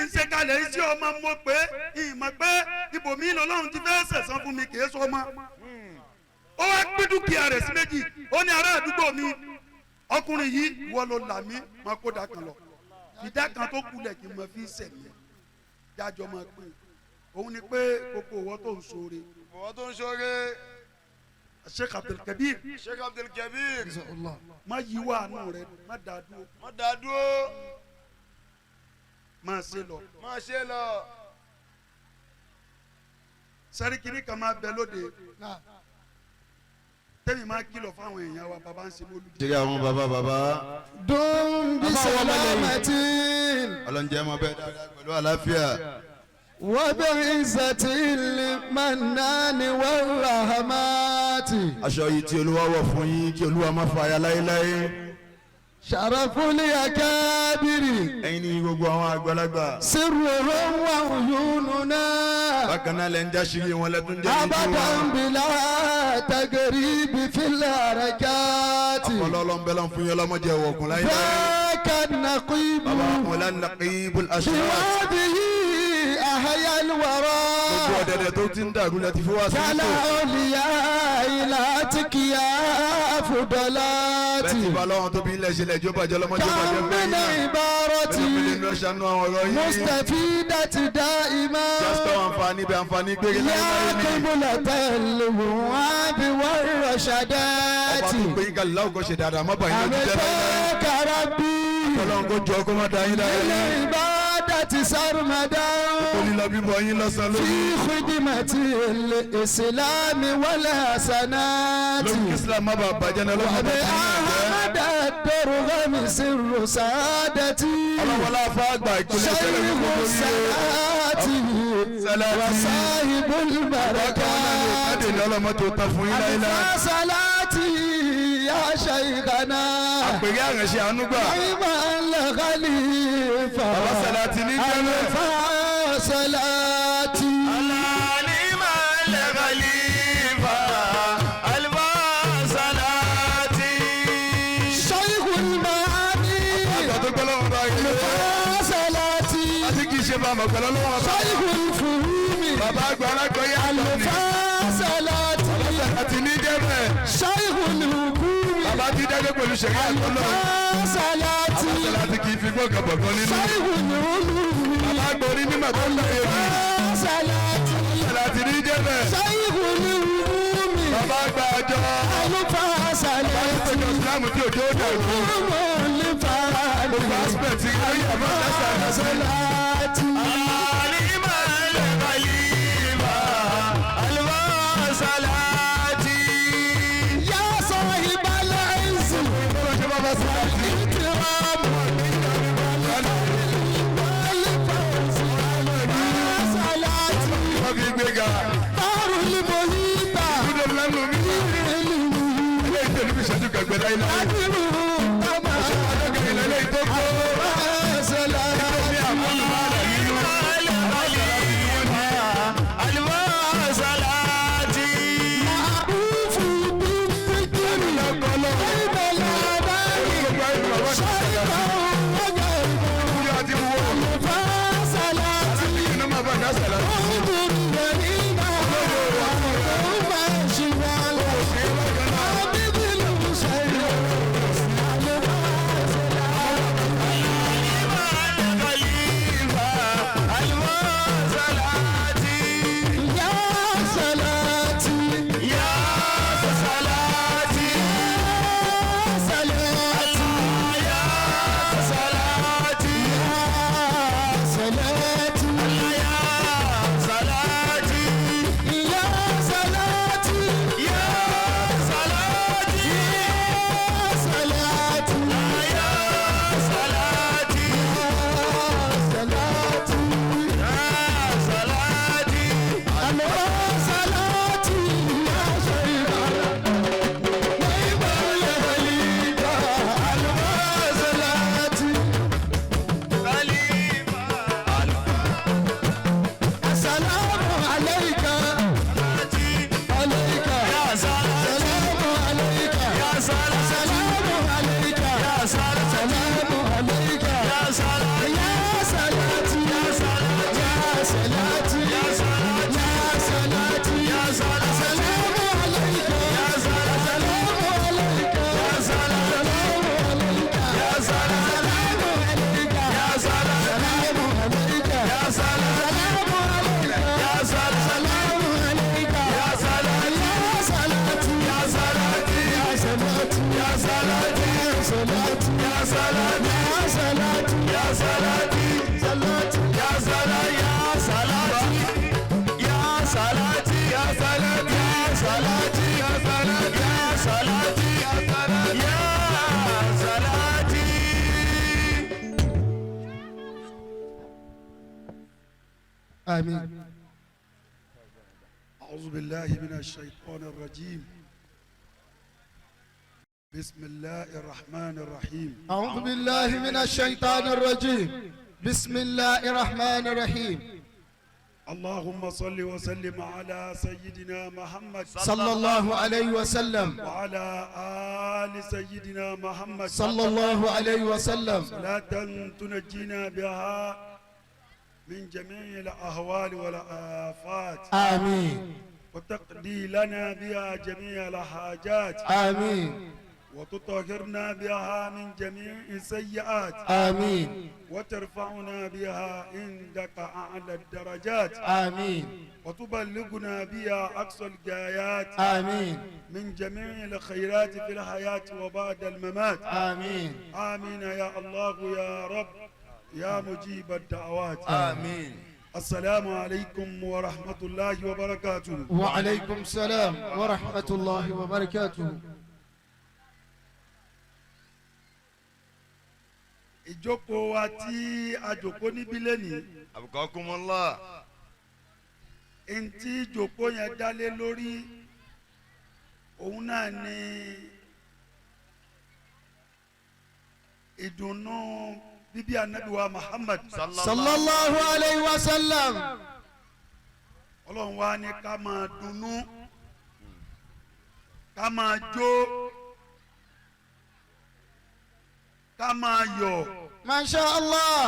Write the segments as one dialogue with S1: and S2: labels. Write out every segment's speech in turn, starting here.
S1: ń ṣe kalẹ̀ iṣẹ́ ọmọ mo pé ìmọ̀ pé ibòmí lọ́lọ́run ti fẹ́ sẹ̀sán fún mi kì í sọ ọmọ. Ó wá pín dúkìá rẹ̀ sí méjì. Ó ní ará àdúgbò mi, ọkùnrin yìí, wọ́n ló là mí, máa kó da kan lọ, ìdá kan tó kulẹ̀ kí n mọ fi sẹ̀mí ẹ̀ jájọ́ máa pín. Òun ni pé gbogbo ìwọ tó ń ṣoore,
S2: Bọ̀wọ́ tó ń ṣoore.
S1: Sheikh Abdulkabir,
S2: Sheikh Abdulkabir.
S1: má yíwọ́ àánú rẹ, má dá dúró.
S2: Má dá dúró.
S1: Máa ṣe lọ.
S2: Má ṣe lọ.
S1: Sẹ́ríkìrì kan máa bẹ lóde tẹ́mi máa kìlọ̀ fáwọn èèyàn wa, bàbá ń ṣe mọ́lúdì.
S2: Ṣé àwọn bàbá bàbá.
S3: دم بسلامة
S2: Ọlọ́njẹ́ máa bẹ́ẹ̀ dáadáa pẹ̀lú àlàáfíà.
S3: وبعزة المنان والرحمات.
S2: Aṣọ yìí tí Olúwa wọ̀ fún yín, kí Olúwa má fa ya láéláé.
S3: شرف الأكابر.
S2: Ẹ̀yin ní gbogbo àwọn àgbàlagbà.
S3: سرهم وعيوننا.
S2: Bákan náà lẹ́ ń jáṣírí wọn, lẹ́tún jẹ́ níjú
S3: أبدا
S2: wọn.
S3: بلا تقريب في الحركات.
S2: Ọlọ́lọ́ ń bẹ́ lọ́n fún yín, ọlọ́mọdé wọ̀kùn láéláé.
S3: ذاك النقيب.
S2: Bàbá Ọlá Naqibul Ashraf.
S3: بوابه أحيا
S2: Gbogbo
S3: الورى.
S2: ọ̀dẹ̀dẹ̀ tó ti ń dàrú lẹ ti fi wá sí
S3: كلا
S2: ipò.
S3: أولياء لا تكيا فضلات.
S2: Bẹ́ẹ̀ ti bá lọ́wọ́n tó bí ilẹ̀ ṣe lẹ̀ jó bàjẹ́, ọlọ́mọdé
S3: كم
S2: bàjẹ́
S3: من
S2: fún yín náà.
S3: عبارة
S2: Bẹ́ẹ̀ ló fi lè ṣàánú àwọn ọ̀rọ̀ yìí.
S3: مستفيدة دائما.
S2: Jásítọ̀ àǹfààní bẹ àǹfààní gbére
S3: يا
S2: láéláé ni.
S3: قبلة الوعاب والرشدات.
S2: Ọba tó gbé yín kalẹ̀ láwùjọ ṣe dáadáa, má bàa yín lójú jẹ́ láéláé.
S3: أبتاك ربي.
S2: Ọlọ́run kò jọ kó má da yín láéláé.
S3: للعبادة سرمدا.
S2: Kó lílọ bíbọ yín lọ́sàn-án lórí.
S3: في خدمة الإسلام والحسنات.
S2: Lórí Islam má bàa bàjẹ́ ní ọlọ́run bá ti yín jẹ́.
S3: وبأحمد الدرغم سر سعادتي.
S2: Ọlọ́wọ́lá afá àgbà ìpínlẹ̀
S3: شيخ
S2: ìṣẹ̀lẹ̀ gbogbo yìí.
S3: الصلاة
S2: Sálátì.
S3: وصاحب البركات.
S2: Káde ní ọlọ́mọ tó tán fún yín láéláé.
S3: ألف صلاتي يا شيخنا.
S2: Àpèrè àrẹ̀ṣẹ̀ àánú gbà.
S3: نعم الخليفة.
S2: Bàbá Sàlátì ní jẹ́rẹ̀.
S3: ألف صلاتي.
S2: Alálìmọ̀ lẹ́gàlífà àlùfáà Sàlátì.
S3: شيخ المعاني.
S2: Àgbà tó gbọ́ lọ́wọ́ bá yẹ.
S3: ألف صلاتي.
S2: Àti kì í ṣe bá àmọ̀ pẹ̀lú ọlọ́wọ́ bá.
S3: شيخ الفهوم.
S2: Bàbá àgbà alágbọ̀yé àgbà ni.
S3: ألف صلاتي.
S2: Sàlátì ní jẹ́rẹ̀.
S3: شيخ الحكوم.
S2: Bàbá ti dájọ́ pẹ̀lú ṣẹ̀rí àtọ́lọ́.
S3: ألف صلاتي.
S2: Sàlátì kì í fi gbọ́ngàn bọ̀gán nínú.
S3: شيخ العلوم.
S2: Bàbá àgbà onímọ̀ tó ń lọ èmi.
S3: ألف صلاتي.
S2: Sàlátì ní jẹ́rẹ̀.
S3: شيخ الهموم.
S2: Bàbá àgbà àjọ.
S3: ألف صلاتي.
S2: Ìjọ Ìsìlámù tí òjò dàrú. Gbogbo aspect ayé àbá lẹ́sà lẹ́sẹ̀.
S3: صلاتي.
S2: Alima al-Khalifa, al-Salati.
S3: يا صاحب العز.
S2: Bọ́lá ṣe bá bá Salati.
S3: والإكرام والفوز. يا صلاتي.
S2: Wọ́n fi gbéga.
S3: دار المهيبة.
S2: Kúndé lẹ́nu mi. Ilé ìtẹ̀lú fi ṣẹ́jú kẹ̀gbẹ́ láíláí. Ọjọ́ ilé tó kó. Ní àmúlò máa rẹ̀ nínú. Al-Salati. Gbogbo ayé ni bàbá ti sọ̀rọ̀. Kúndé àti wúwo. Inú máa bá dá Salati.
S3: آمين.
S1: أعوذ بالله من الشيطان الرجيم. بسم الله الرحمن الرحيم.
S3: أعوذ بالله من الشيطان الرجيم، بسم الله الرحمن الرحيم.
S1: اللهم صل وسلم على سيدنا محمد
S3: صلى الله عليه وسلم.
S1: وعلى آل سيدنا محمد
S3: صلى الله عليه وسلم.
S1: صلاة تنجينا بها من جميع الأهوال والآفات،
S3: آمين.
S1: وتقضي لنا بها جميع الحاجات،
S3: آمين.
S1: وتطهرنا بها من جميع السيئات،
S3: آمين.
S1: وترفعنا بها عندك أعلى الدرجات،
S3: آمين.
S1: وتبلغنا بها أقصى الغايات
S3: آمين.
S1: من جميع الخيرات في الحياة وبعد الممات.
S3: آمين.
S1: آمين يا الله يا رب يا مجيب الدعوات.
S2: آمين.
S1: السلام عليكم ورحمة الله وبركاته.
S3: وعليكم السلام ورحمة الله وبركاته.
S1: Ìjókòó wa tí a jókòó níbí lénìí,
S2: أبقاكم الله.
S1: Ntí ìjókòó yẹn dálé lórí òun náà ni ìdùnnú bíbí Ànábì wa Muhammad.
S3: صلى الله عليه وسلم.
S1: Ọlọ́run wa ní ká máa dunnú, ká máa jó, ká máa yọ̀,
S3: ما شاء الله.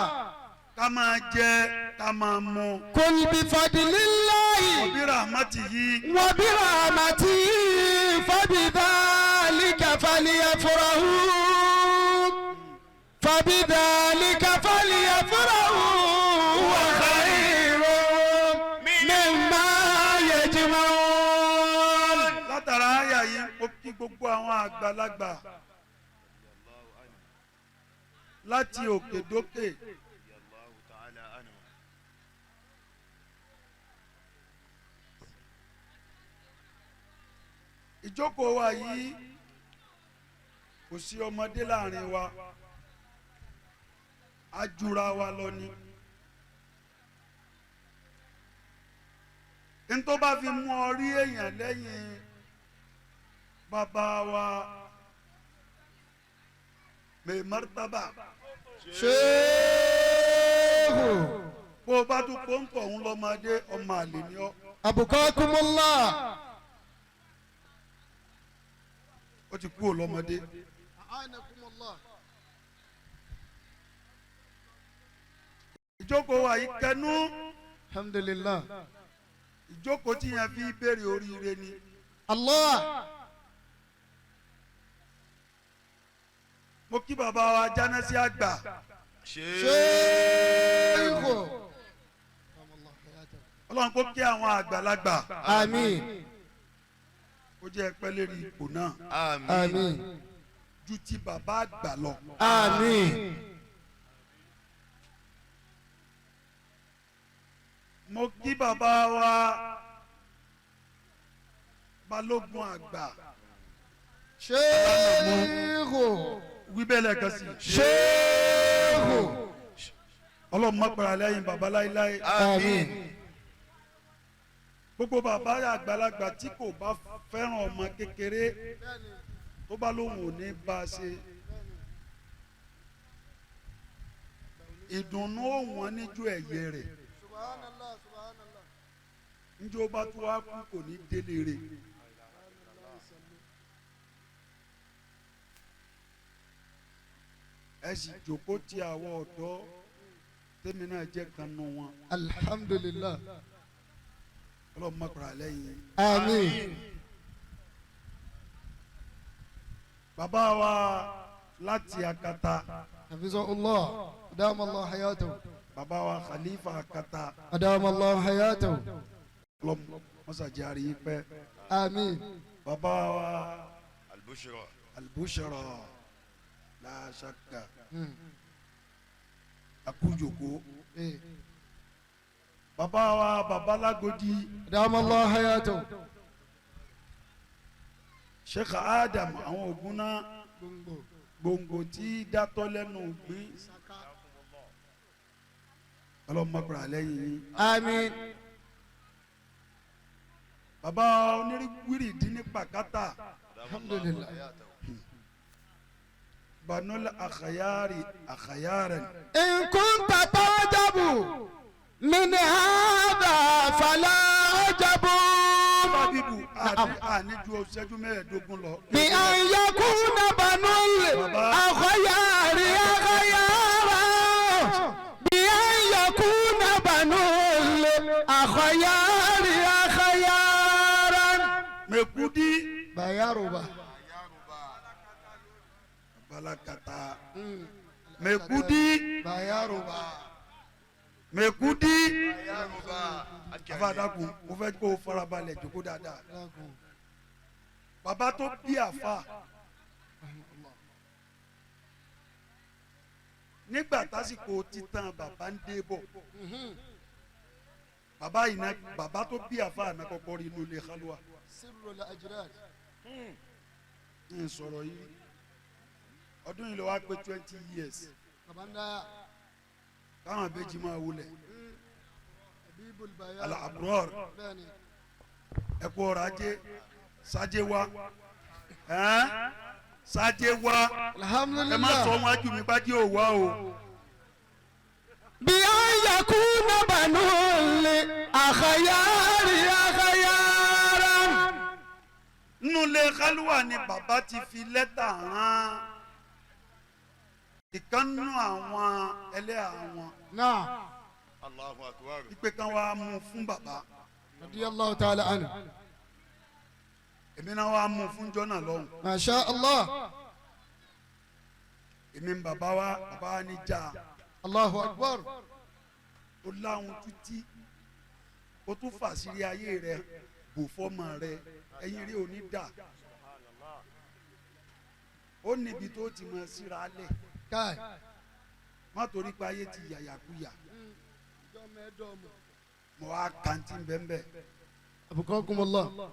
S1: ká máa jẹ, ká máa mu.
S3: قل بفضل الله
S1: Wa rahmatihi
S3: وبرحمته فبذلك فليفرحوا، فبذلك فليفرحوا هو خير مما يجمعون.
S1: Látara àyà yìí, ó kí gbogbo àwọn àgbàlagbà láti òkè dókè.
S2: الله تعالى عنه.
S1: Ìjókòó wa yìí, kò sí ọmọdé láàrin wa, a jura wa lọ ni. N tó bá fi mú ọ rí èèyàn lẹ́yìn bàbá wa mai martaba,
S3: شيخ
S1: bó o bá tún pọ́ńpọ̀ òun lọ́mọdé, ọmọ àlè ni ọ́.
S3: أبقاكم الله.
S1: Ó ti kú ò lọ́mọdé.
S3: أعانكم الله.
S1: Ìjókòó wa yìí kẹnu.
S3: الحمد لله.
S1: Ìjókòó tí yẹn fi béèrè oríire ni.
S3: الله.
S1: Mo kí bàbá wa jánásí àgbà.
S2: شيخ.
S3: شيخ.
S1: Ọlọ́run kó kí àwọn àgbàlagbà.
S3: آمين.
S1: Kó jẹ́ pẹ́ lérí ipò náà
S2: آمين.
S3: آمين.
S1: ju ti bàbá àgbà lọ.
S3: آمين.
S1: Mo kí bàbá wa balógun àgbà.
S3: شيخ.
S1: Wí bẹ́ẹ̀ lẹ́ẹ̀kan sí i.
S3: شيخ.
S1: Ọlọ́run má padà lẹ́yìn bàbá láéláé.
S3: آمين.
S1: Gbogbo bàbá àgbàlagbà tí kò bá fẹ́ràn ọmọ kékeré, tó bá lóun ò ní bá a ṣe, ìdùnnú òun níjú ẹ̀yẹ rẹ̀ njó bá tó wá kú, kò ní délé rẹ̀. Ẹ sì jókòó ti àwọn ọ̀dọ́, tèmi náà jẹ́ kan nù wọn.
S3: الحمد لله.
S1: Ọlọ́run má padà lẹ́yìn.
S3: آمين.
S1: Bàbá wa láti Akata,
S3: حفظه الله، أدام الله حياته.
S1: bàbá wa Khalifa Akata،
S3: أدام الله حياته.
S1: Ọlọ́run mọ́sàájì àríyìn pẹ́.
S3: آمين.
S1: Bàbá wa
S2: البشرى.
S1: Albushra láṣàkà, akújòkó.
S3: إيه.
S1: Bàbá wa babalágodi،
S3: أدام الله حياته.
S1: Sheikh Adam àwọn ògùn náà, gbòǹgbò tí dátọ́ lẹ́nu gbìn. Ọlọ́mọkùnrin àlẹ́yìn yín.
S3: Àmín.
S1: Bàbá onírúurú dín ní pàkátà.
S3: Alhamdulillah.
S1: Banul akhayari akhayaren.
S3: إن كنت تعجب من هذا فلا عجب.
S1: Bábíbù àní ju ìṣẹ́jú 15 lọ.
S3: بأن يكون بنو الأخيار أخيارا، بأن يكون بنو الأخيار أخيارا.
S1: Mẹ̀kúdí.
S3: Bayaruba.
S1: Balakata. Mẹ̀kúdí.
S3: Bayaruba.
S1: Mẹ̀kúdí. Afa dákun, mo fẹ́ kó o farabalẹ̀ jókòó dáadáa. Bàbá tó bí àfa. Nígbà tásìkò títan bàbá ń dé bọ̀. Bàbá yìí náà, bàbá tó bí àfa àná kọ́kọ́ rí inú ilé kálúwà.
S3: Sirru al-ajrad.
S1: Ní sọ̀rọ̀ yìí, ọdún yìí ló wá pé 20 years.
S3: Babanda.
S1: Káwọn abéjì máa wulẹ̀.
S3: Habibul Bayan.
S1: Al-Abror.
S3: Bẹ́ẹ̀ni.
S1: Ẹ̀kú ọrọ̀ ajé sájé wá ẹ́n sájé wá. Ẹ má
S3: Alhamdulillah.
S1: sọ wọn ajú mi bá jẹ́ òwá o.
S3: بأن يكون بنو الأخيار أخيارا.
S1: Nínú ilé kálúwà ni bàbá ti fi lẹ́tà rán ìkànnú àwọn ẹlẹ́yà wọn.
S3: نعم.
S4: Allahu akbar.
S1: Ìpè kan wàá mú fún bàbá.
S3: رضي الله تعالى عنه.
S1: Èmi náà wàá mú fún jọ́nà lọ́hùn.
S3: ما شاء الله.
S1: Èmi ń bàbá wa, bàbá wa ní já.
S3: الله أكبر.
S1: Ó láwọn tútí, ó tún fàṣírí ayé rẹ bò fọmọ rẹ, ẹ̀yin rí òní dà, ó níbi tó ti mọ síra lẹ̀.
S3: كاي.
S1: Má torí pé ayé ti yàyàkuyà mọ á kàntí bẹ́ẹ̀nbẹ́ẹ̀.
S3: أبقاكم الله.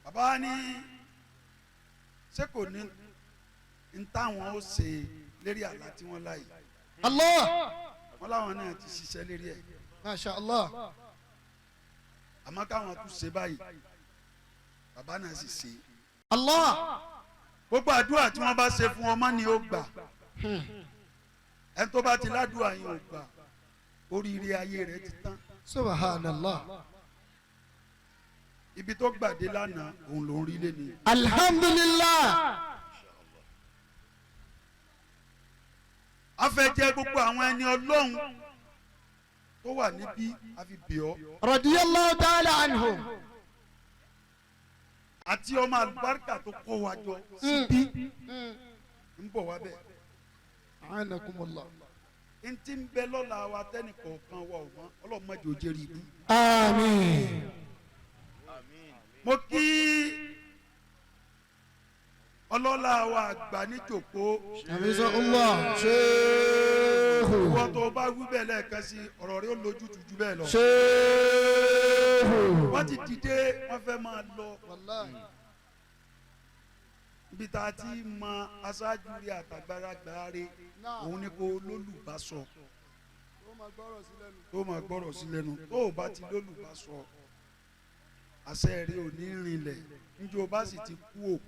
S1: Bàbá wa ní ṣé kò ní n táwọn ó ṣe lérí àlá tí wọ́n láyìí.
S3: الله.
S1: Wọ́n láwọn náà ti ṣiṣẹ́ lérí ẹ̀.
S3: ما شاء الله.
S1: Àmọ́ káwọn tún ṣe báyìí, bàbá náà sì ṣe.
S3: الله.
S1: Gbogbo àdúrà tí wọ́n bá ṣe fún ọmọ ni ó gbà. Ẹni tó bá ti ládùúrà yín ò gbà, oríire ayé rẹ̀ ti tán.
S3: سبحان الله.
S1: Ibi tó gbàdé lánàá òun ló ń rí lẹ́nu.
S3: الحمد لله.
S1: Afẹ́jẹ́ gbogbo àwọn ẹni ọlọ́run tó wà níbí àfi bì ọ́.
S3: رضي الله تعالى عنهم.
S1: Àti ọmọ àlùbáríkà tó kó wa jọ síbí ń bọ̀ wá bẹ́ẹ̀.
S3: أعانكم الله.
S1: N ti ń bẹ lọ́la wa tẹ́nì kọ̀ọ̀kan wa ò mọ̀, ọlọ́run má jẹ́ ó jẹ́rìí ibú.
S3: آمين.
S1: Mo kí ọlọ́lá wa àgbà níjòkó.
S3: حفظه الله شيخ.
S1: Ìwọ tó o bá wí bẹ́ẹ̀ lẹ́ẹ̀kan sí, ọ̀rọ̀ rẹ ó lójútùú ju bẹ́ẹ̀ lọ.
S3: شيخ.
S1: Wọ́n ti dìde, wọ́n fẹ́ máa lọ.
S3: والله.
S1: Ibi tá a ti mọ aṣáájú rí àtàgbàlagbà rí, òun ni kò lólùbásọ tó máa gbọ́rọ̀ sí lẹ́nu. Tó o bá ti lólùbásọ, àṣẹ rẹ ò ní rinlẹ̀. Níjó o bá sì ti kú ò,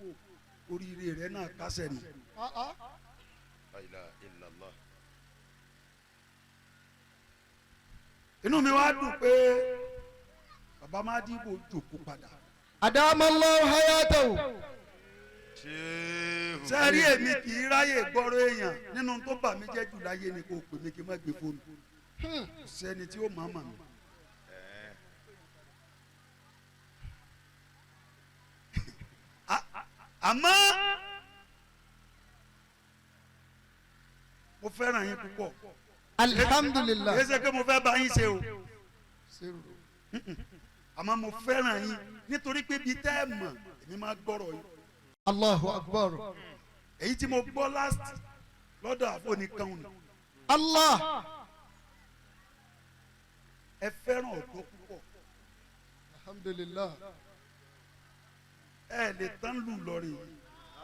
S1: oríire rẹ náà kásẹ̀ nù.
S4: La ilaha illallah.
S1: Inú mi wá dùn pé bàbá Mádìbò jòkó padà.
S3: أدام الله حياته.
S4: Shehu.
S1: Sẹ́ẹ̀rí, èmi kì í ráyè gbọ́rọ̀ èèyàn. Nínú tó bà mí jẹ́ jù láyé ni kò pè mí kí n má gbé fóònù. Kò sẹ́ni tí ó máa mà mí. Àmọ́ mo fẹ́ràn yín púpọ̀.
S3: الحمد لله.
S1: Kì í ṣe pé mo fẹ́ bá yín ṣe o, àmọ́ mo fẹ́ràn yín nítorí pé bíi tẹ́ ẹ mọ̀, èmi máa gbọ́rọ̀ yín.
S3: الله أكبر.
S1: Èyí tí mo gbọ́ last lọ́dọ̀ àfọ̀nìkan ni.
S3: الله.
S1: Ẹ fẹ́ràn ọ̀dọ́ púpọ̀.
S3: الحمد لله.
S1: Ẹ lè tán lù lọ́rìn yìí.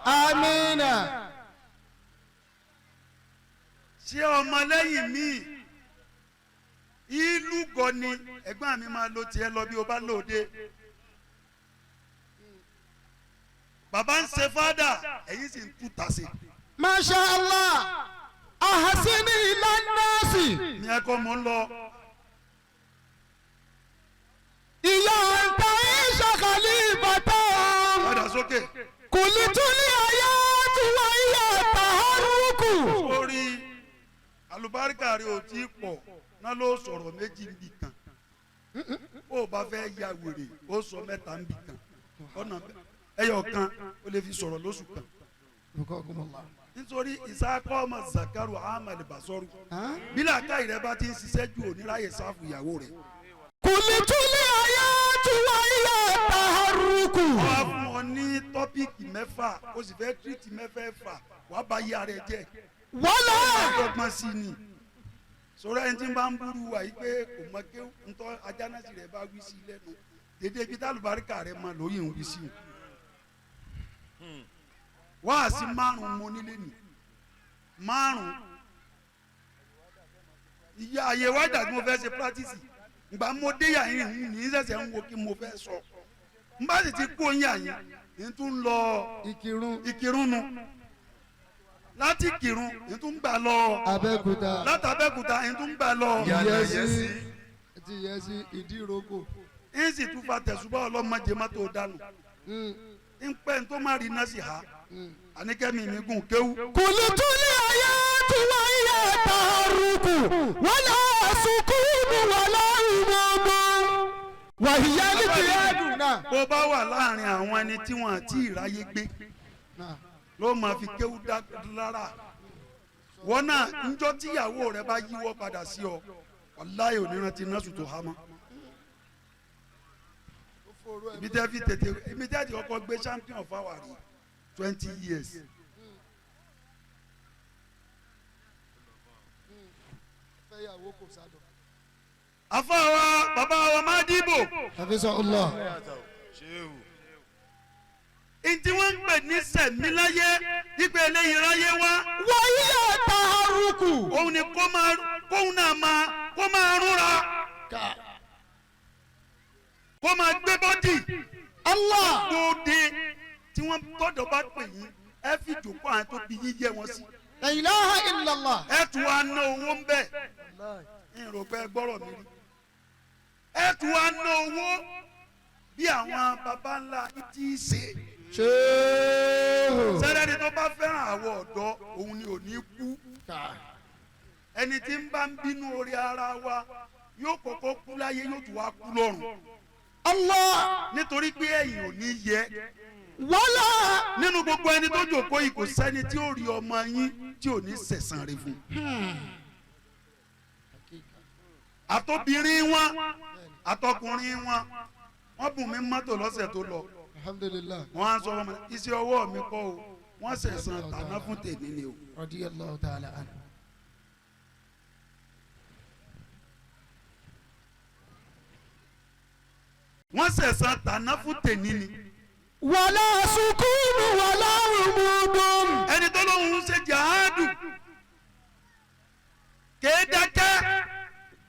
S3: آمين.
S1: Ṣé ọmọlẹ́yìn mi ìlú gọ ni ẹ̀gbọ́n mi máa lo tiẹ̀ lọ bí o bá lòde. Bàbá ń ṣe fádà, ẹ̀yin sì ń tú tàṣe.
S3: Masha Allah ahasini ilanasi.
S1: Ní ẹ̀kọ́ mò ń lọ.
S2: Ìyá àǹtá ìṣàkàlì bàtà.
S1: Padà sókè.
S2: Kùlìtúlì ayé tiwa ìyá tàhárùkù.
S1: Sórí alùbáríkà rẹ ò tí ì pọ̀ náà ló sọ̀rọ̀ méjì níbì kan. Bó o bá fẹ́ ya wèrè, ó sọ mẹ́ta níbì kan. Ọ̀nà ẹyọ kan ó lè fi sọ̀rọ̀ lóṣù kan. Nítorí ìsákọ́ ọmọ Zakaru Ahmed Basoru. Bí làákàyè rẹ bá ti ń ṣiṣẹ́ ju oníráyè sáfù ìyàwó rẹ̀.
S2: Kùlìtúlì ayé tiwa ìyá tàhárùkù.
S1: Wọ́n á fún ọ ní tọ́píìkì mẹ́fà, o sì fẹ́ tírìtì mẹ́fẹ̀ẹ̀fà, wàá bá yí ara ẹ jẹ́.
S2: Wọ́lá.
S1: Ọgbọ́n sí ni sọ̀rọ̀ ẹni tí ń bá ń búrú wa yìí pé kò mọ kí ntọ́ ajánásì rẹ̀ bá wí sí lẹ́nu dédé ibi tálùbáríkà rẹ̀ mọ lóyè ń wí sí o. Wáàsí márùn-ún mo nílé nì márùn-ún ìyá àyè wájà tí mo fẹ́ ṣe pírátìsì ìgbà mo dé yà yín ní sẹ̀sẹ̀ ń wo kí mo fẹ́ sọ n bá sì ti kó yín àyín ní tún lọ
S3: Ìkírun.
S1: Ìkírun nu láti Kírun ní tún gbà lọ
S3: Abẹ́òkúta.
S1: látàbẹ́kúta ní tún gbà lọ
S3: Ìyẹ́sí. Ti Ìyẹ́sí ìdíròkò.
S1: ń sì tún fa tẹ̀sùbá ọlọ́mọdé mọ́tò dànù ń pẹ́ ń tó má rí iná sí ha àníkẹ́mi mi gùn kéwú.
S2: Kùlìtúlì ayé tiwa ìyá tàhárùkù. Wọ́lá sukùnù wọ́lá ìmọ̀ọ́mọ́. Wàhíyá ní tìyàdù náà.
S1: Bó bá wà láàrin àwọn ẹni tí wọn àti ìráyé gbé ló máa fi kéwú dá lára wọn náà njọ́ tíyàwó rẹ bá yíwọ́ padà sí ọ wàláyé onírántí náà sùn tó há mọ́. Ibi tẹ́ fi tètè ibi tẹ́ ti kọ́kọ́ gbé champion fáwa rí 20 years.
S3: Fẹ́yàwó kò sálọ.
S1: Àfọwọ́ bàbá wa má dìbò.
S3: Hafisa Allah.
S4: Ṣéwù.
S1: Ntí wọ́n ń pè ní sẹ̀mí láyé wípé eléyìí ráyé wá.
S2: Wàhíyá tàhárùkù.
S1: Òun ni kó máa kóun náà máa kó máa rúnra kó máa gbé bọ́dì.
S2: Allah.
S1: Gbòde tí wọ́n tọ́jọ́ bá pè yín ẹ fi jòkó àwọn tó bí yín yẹ wọn sí.
S3: La ilaha illallah.
S1: Ẹ tún wá ná owó ń bẹ̀ ń rò pé ẹ gbọ́rọ̀ mi rí. Ẹ tún wá ná owó bí àwọn baba ńlá yín ti ṣe.
S3: Ṣéhù.
S1: Sẹ́rẹ́ni tó bá fẹ́ràn àwọ̀ ọ̀dọ́ òun ni ò ní kú. Ẹni tí ń bá ń bínú orí ara wa yóò kọ́kọ́ kú láyé yóò tún wá kú lọ́run.
S2: Allah.
S1: Nítorí pé ẹ̀yìn ò ní yẹ.
S2: Wọ́lá.
S1: Nínú gbogbo ẹni tó jòkó yìí kò sẹ́ni tí ó rí ọmọ yín tí ò ní sẹ̀sán rẹ̀ fún. Àtobìnrin wọn àtọkùnrin wọn wọ́n bùn mí mọ́tò lọ́sẹ̀ tó lọ.
S3: Alhamdulillah.
S1: Wọ́n á sọ fún mi iṣẹ́ ọwọ́ mi kọ́ o wọ́n sẹ̀sán tàná fún tèmi ni o.
S3: Radiyallahu ta'ala anhu.
S1: Wọ́n sẹ̀sán tàná fún tèmi ni.
S2: Wàlá sukùnù wàlá ìmọ̀ọ́mọ́.
S1: Ẹni tó lóun ń ṣe jihadu kéé dákẹ́.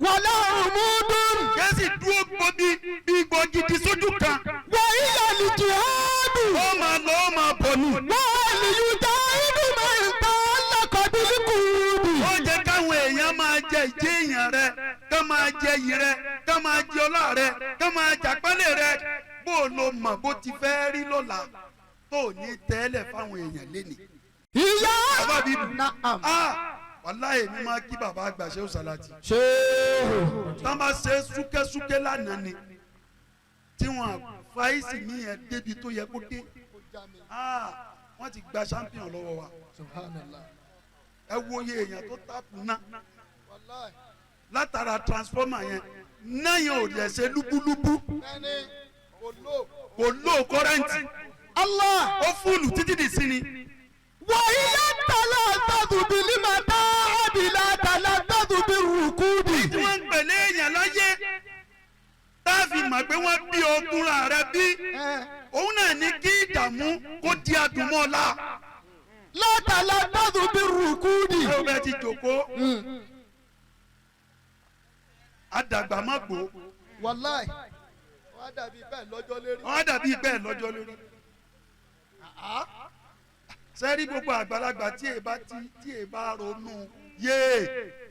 S2: Wàlá ìmọ̀ọ́mọ́.
S1: Kéé sì dúró gbòbí bí gbògidì sójú kan.
S2: Wàhíyá ní jihadu.
S1: Ó máa lọ ó máa bọ̀ ni.
S2: Wàhálì yúdá inú máa ń ta alákọ̀ọ́bílì kùrùbì.
S1: Ó jẹ́ káwọn èèyàn máa jẹ ìjẹ́ èèyàn rẹ ká máa jẹ iyì rẹ ká máa jẹ ọlá rẹ ká máa jàpálẹ̀ rẹ bó o lo mọ̀ bó ti fẹ́ rí lọ́la tó o ní tẹ́lẹ̀ fáwọn èèyàn lénìí.
S2: Ìyá.
S1: Bàbá mi
S3: Na'am.
S1: Ah, wàláhì mi máa kí bàbá àgbà ṣe ó sàlátì.
S3: Ṣéhù.
S1: Tá a máa ṣe súkẹ́súkẹ́ lánàá ni tí wọ́n fàáìsì mi yẹn débi tó yẹ kó dé. Ah, wọ́n ti gba champion lọ́wọ́ wa.
S3: Subhanallah.
S1: Ẹ wo iye èèyàn tó tàpù náà
S3: Wallahi.
S1: látara transformer yẹn náà yẹn ò lè ṣe lúbúlúbú.
S3: Bẹ́ẹ̀ni kò lò.
S1: Kò lò kọ́rẹ́ǹtì.
S2: Allah.
S1: Ó fúlù títí dì sí ni.
S2: Wàhíyá tàlà tàdùbí lima tá àbílà tàlà tàdùbí rùkúbì.
S1: Tí wọ́n ń pèlè èèyàn láyé tá a fi mọ̀ pé wọ́n bí ọkùnrin rẹ bí òun náà ní kí ìdààmú kó di àdùnmọ́ ọ̀la.
S3: Látàlá gbọ́dọ̀ bí rùkúdì.
S1: Ẹ ò bẹ́ẹ̀ ti jòkó. Àdàgbà má gbó.
S3: Wàláì. Wọ́n á dàbí bẹ́ẹ̀ lọ́jọ́ lérí.
S1: Wọ́n á dàbí bẹ́ẹ̀ lọ́jọ́ lórí. Sẹ́rí gbogbo àgbàlagbà tí èè bá ti tí èè bá ronú yéè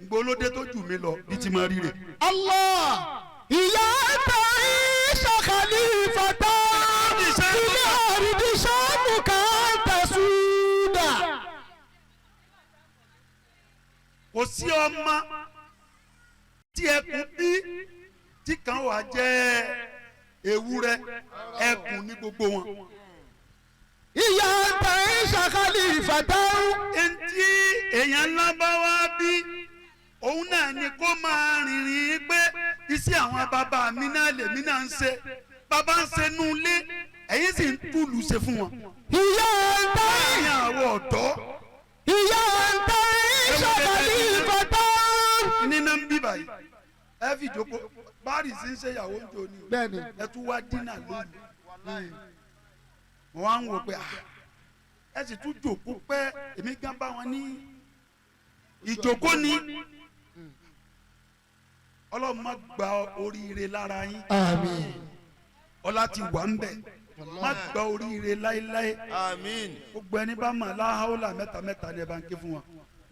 S1: ngbólódé tó jù mí lọ bí ti máa rí rè.
S3: Allah ìyá ta'isha khalifata fil ardi shanuka tasuda.
S1: Kò sí ọmọ tí ẹkùn bí tí kan wà jẹ́ ewúrẹ́, ẹkùn ní gbogbo wọn.
S3: Ìyá ta'isha khalifata.
S1: Ntí èèyàn ńlá bá wá bí, òun náà ni kó máa rìnrìn pé iṣẹ́ àwọn bàbá mi náà lèmi náà ń ṣe, bàbá ń ṣe nú ilé, ẹ̀yin sì ń túlù ṣe fún wọn.
S3: Ìyá
S1: Láàrin àwọn ọ̀dọ́.
S3: Ìyá ta'isha khalifata.
S1: Nínú ń bí báyìí, ẹ fi jókòó báàrì sí ń ṣe ìyàwó ń jò ní o.
S3: Bẹ́ẹ̀ni.
S1: Ẹ tún wá dínà lónìí, mo wá ń wò pé ah, ẹ sì tún jòkó pẹ́, èmi gan bá wọn ní ìjókòó ni. Ọlọ́run má gba oríire lára yín.
S3: Àmín.
S1: Ọlá ti wà ń bẹ̀, má gba oríire láéláé.
S4: Àmín.
S1: Gbogbo ẹni bá mọ̀ láhàólà mẹ́ta mẹ́ta ni ẹ bá ń ké fún wọn.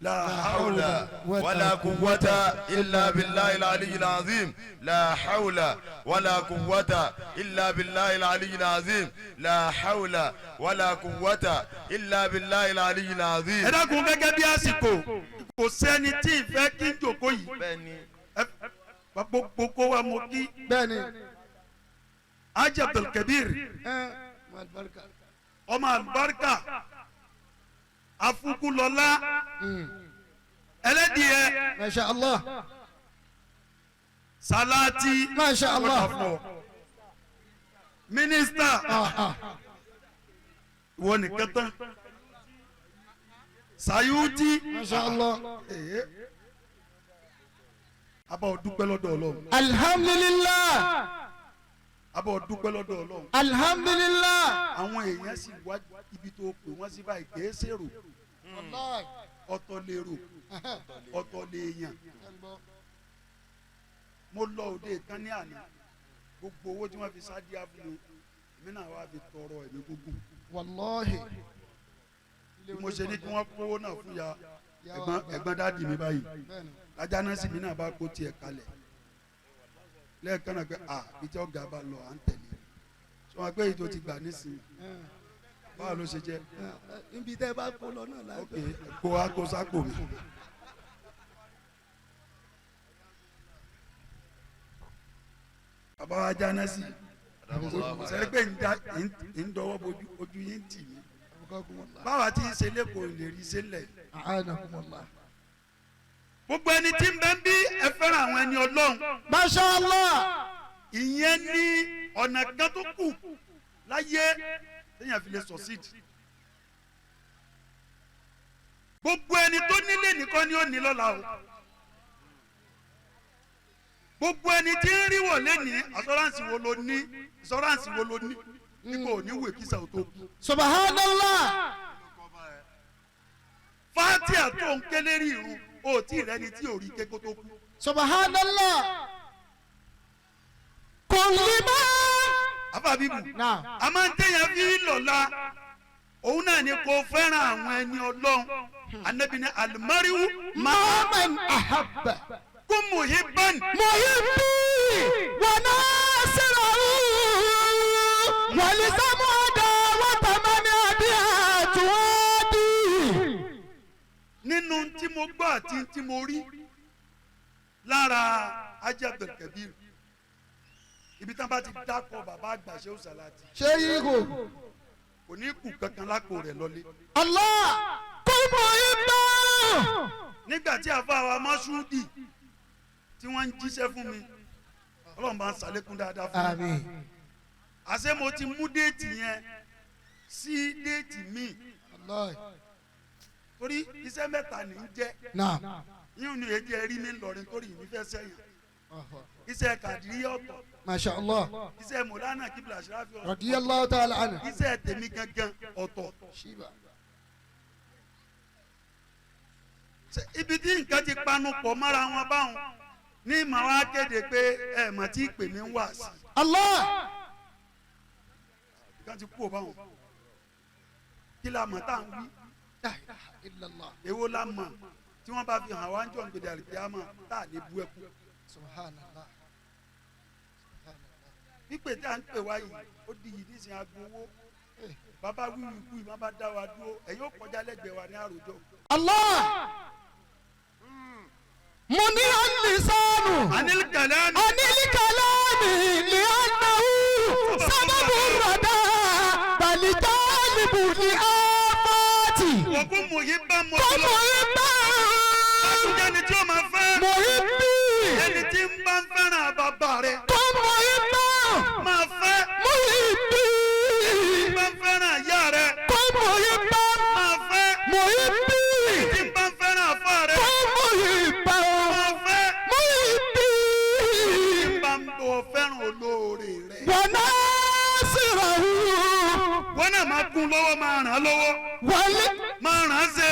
S1: Láhàólà.
S4: ولا قوة إلا بالله العلي العظيم، لا حول ولا قوة إلا بالله العلي العظيم، لا حول ولا قوة إلا بالله العلي العظيم.
S1: Ẹ dákun, gẹ́gẹ́ bí àsìkò, kò sẹ́ni tí ì fẹ́ kí n jòkó yìí.
S4: Bẹ́ẹ̀ni.
S1: Gbogbo kó wa mo kí.
S3: Bẹ́ẹ̀ni.
S1: Haji Abdulkabir, ọmọ àlùbáríkà, afukulọlá ẹlẹ́dìẹ.
S3: Masha Allah.
S1: Salati.
S3: Masha Allah.
S1: Mínísítà.
S3: Ah, ah.
S1: Ìwọ nìkan tán, Sayuti.
S3: Masha Allah.
S1: Ee, abọ́ dúpẹ́ lọ́dọ̀ Ọlọ́run.
S3: Alhamdulillah.
S1: Abọ́ dúpẹ́ lọ́dọ̀ Ọlọ́run.
S3: Alhamdulillah.
S1: Àwọn èèyàn sì wá ibi tó pè wọ́n sí báyìí, kìí ṣèrò. Ọ̀tọ̀ lèrò, ọ̀tọ̀ lèèyàn. Mo lọ òde kan ní àná, gbogbo owó tí wọ́n fi sádìá fún mi, èmi náà wá fi tọrọ ẹ̀mí gúngùn.
S3: Wallahi.
S1: Bí mo ṣe ní kí wọ́n kówó náà fún ya ẹ̀gbọ́n, ẹ̀gbọ́n daddy mi báyìí, ajá náà sì mí náà bá kó tiẹ̀ kalẹ̀ lẹ́ẹ̀kan náà pé à bí tí ọ̀gá bá lọ à ń tẹ̀lé. Sọ wọn pé èyí tó ti gbà nísìnyí, báwo ló ṣe jẹ́?
S3: Níbi tẹ́ bá kó lọ náà
S1: Ok, kó wa kó sápò mi. Bàbá wa jáná sí sẹ́ni pé ń dọwọ́ bojú ojú yín tì mí, báwa ti ń ṣe lẹ́kọ̀ọ́ lè rí sílẹ̀.
S3: A'anakumullah.
S1: Gbogbo ẹni tí ń bẹ ń bí, ẹ fẹ́ràn àwọn ẹni Ọlọ́run.
S3: Masha Allah.
S1: Ìyẹn ní ọ̀nà kan tó kù láyé téèyàn fi lè succeed. Gbogbo ẹni tó nílé nìkan ni ó ní lọ́la o. Gbogbo ẹni tí ń rí wọ̀ lẹ́ni, assurance wo ló ní? Assurance wo ló ní nígbà òní wò kí sàó tó kú?
S3: Subhanallah.
S1: Fatia tó ń kélé rí irun o tí ì rẹni tí ò rí ké kó tó kú.
S3: Subhanallah. Kulli ma.
S1: Àfàbíbù.
S3: Naam.
S1: A máa ń téèyàn fi lọ́la, òun náà ni kò fẹ́ràn àwọn ẹni Ọlọ́run. Anabi ni alimariwu
S3: Ma man ahabba.
S1: kó muhibban.
S3: Muhibbi wa nasirahu walisamu adawata man adiyatuwadi.
S1: Nínú tí mo gbọ́ àti tí mo rí lára Haji Abdulkabir, ibi tí wọ́n bá ti dákọ̀ bàbá àgbà Shehu Salati,
S3: Ṣé yìí kò.
S1: kò ní kù kankan lápò rẹ̀ lọ́lé.
S3: Allah kó muhibban.
S1: Nígbà tí àfa wa Masudi tí wọ́n ń jíṣẹ́ fún mi, Ọlọ́run bá ń ṣàlékún dáadáa fún mi.
S3: Àmín.
S1: Àṣé mo ti mú date yẹn sí date míì.
S3: Allah.
S1: Torí iṣẹ́ mẹ́ta ní í jẹ́.
S3: Naam.
S1: Yíyún ni èyí ẹ rí mi lọrin torí ìní fẹ́ sẹ́yìn, iṣẹ́ kàdírí ọ̀tọ̀.
S3: Masha Allah.
S1: Iṣẹ́ mọ̀lánà kíbla aṣáájú ọ̀tọ̀.
S3: Radiyallahu ta'ala anhu.
S1: Iṣẹ́ tèmi gangan ọ̀tọ̀.
S3: Shiba.
S1: Ṣé ibi tí nǹkan ti panu pọ̀ mọ́ra wọn báwọn ní màá wá kéde pé ẹ mọ̀ tí ìpè mí ń wà sí
S3: Allah.
S1: Nǹkan ti kú ò báwọn, kí la mọ̀ tá à ń wí?
S3: La ilaha illallah.
S1: Èwo la mọ̀ tí wọ́n bá fi hàn wá ń jọ̀ ń gbèdé àlùkìyámà tá à ní bú ẹkú?
S3: Subhanallah.
S1: Pípé tí a ń pè wá yìí, ó di yìí nísìnyí agbowó bàbá wíwì kú yìí, má bá dá wa dúró, ẹ̀yin ó kọjá lẹ́gbẹ̀ẹ́ wa ní àròjọ.
S3: Allah. Muni al-lisanu.
S1: Anil kalami.
S3: Anil kalami li'annahu sababu rada bal talibu li afati.
S1: Wọ́n mú yí bá mọ́
S3: Kó
S1: lọ.
S3: muhibba.
S1: Látúnjẹ́ ni tí ó máa fẹ́.
S3: Muhibbi.
S1: Ẹni tí ń bá ń fẹ́ràn bàbá rẹ̀.
S3: Kó muhibba.
S1: Máa fẹ́.
S3: Muhibbi.
S1: Tí ń bá ń fẹ́ràn ìyá rẹ̀.
S3: Kó muhibba.
S1: Máa fẹ́.
S3: Muhibbi.
S1: Tí ń bá ń fẹ́ràn àfa rẹ̀.
S3: Kó muhibba.
S1: Máa fẹ́.
S3: Muhibbi.
S1: Tí ń bá ń bọ̀ fẹ́ràn olóore rẹ̀.
S3: Wa nasirahu.
S1: Wọ́n náà máa kún lọ́wọ́, máa ràn án lọ́wọ́.
S3: Wal
S1: Máa ràn án ṣe.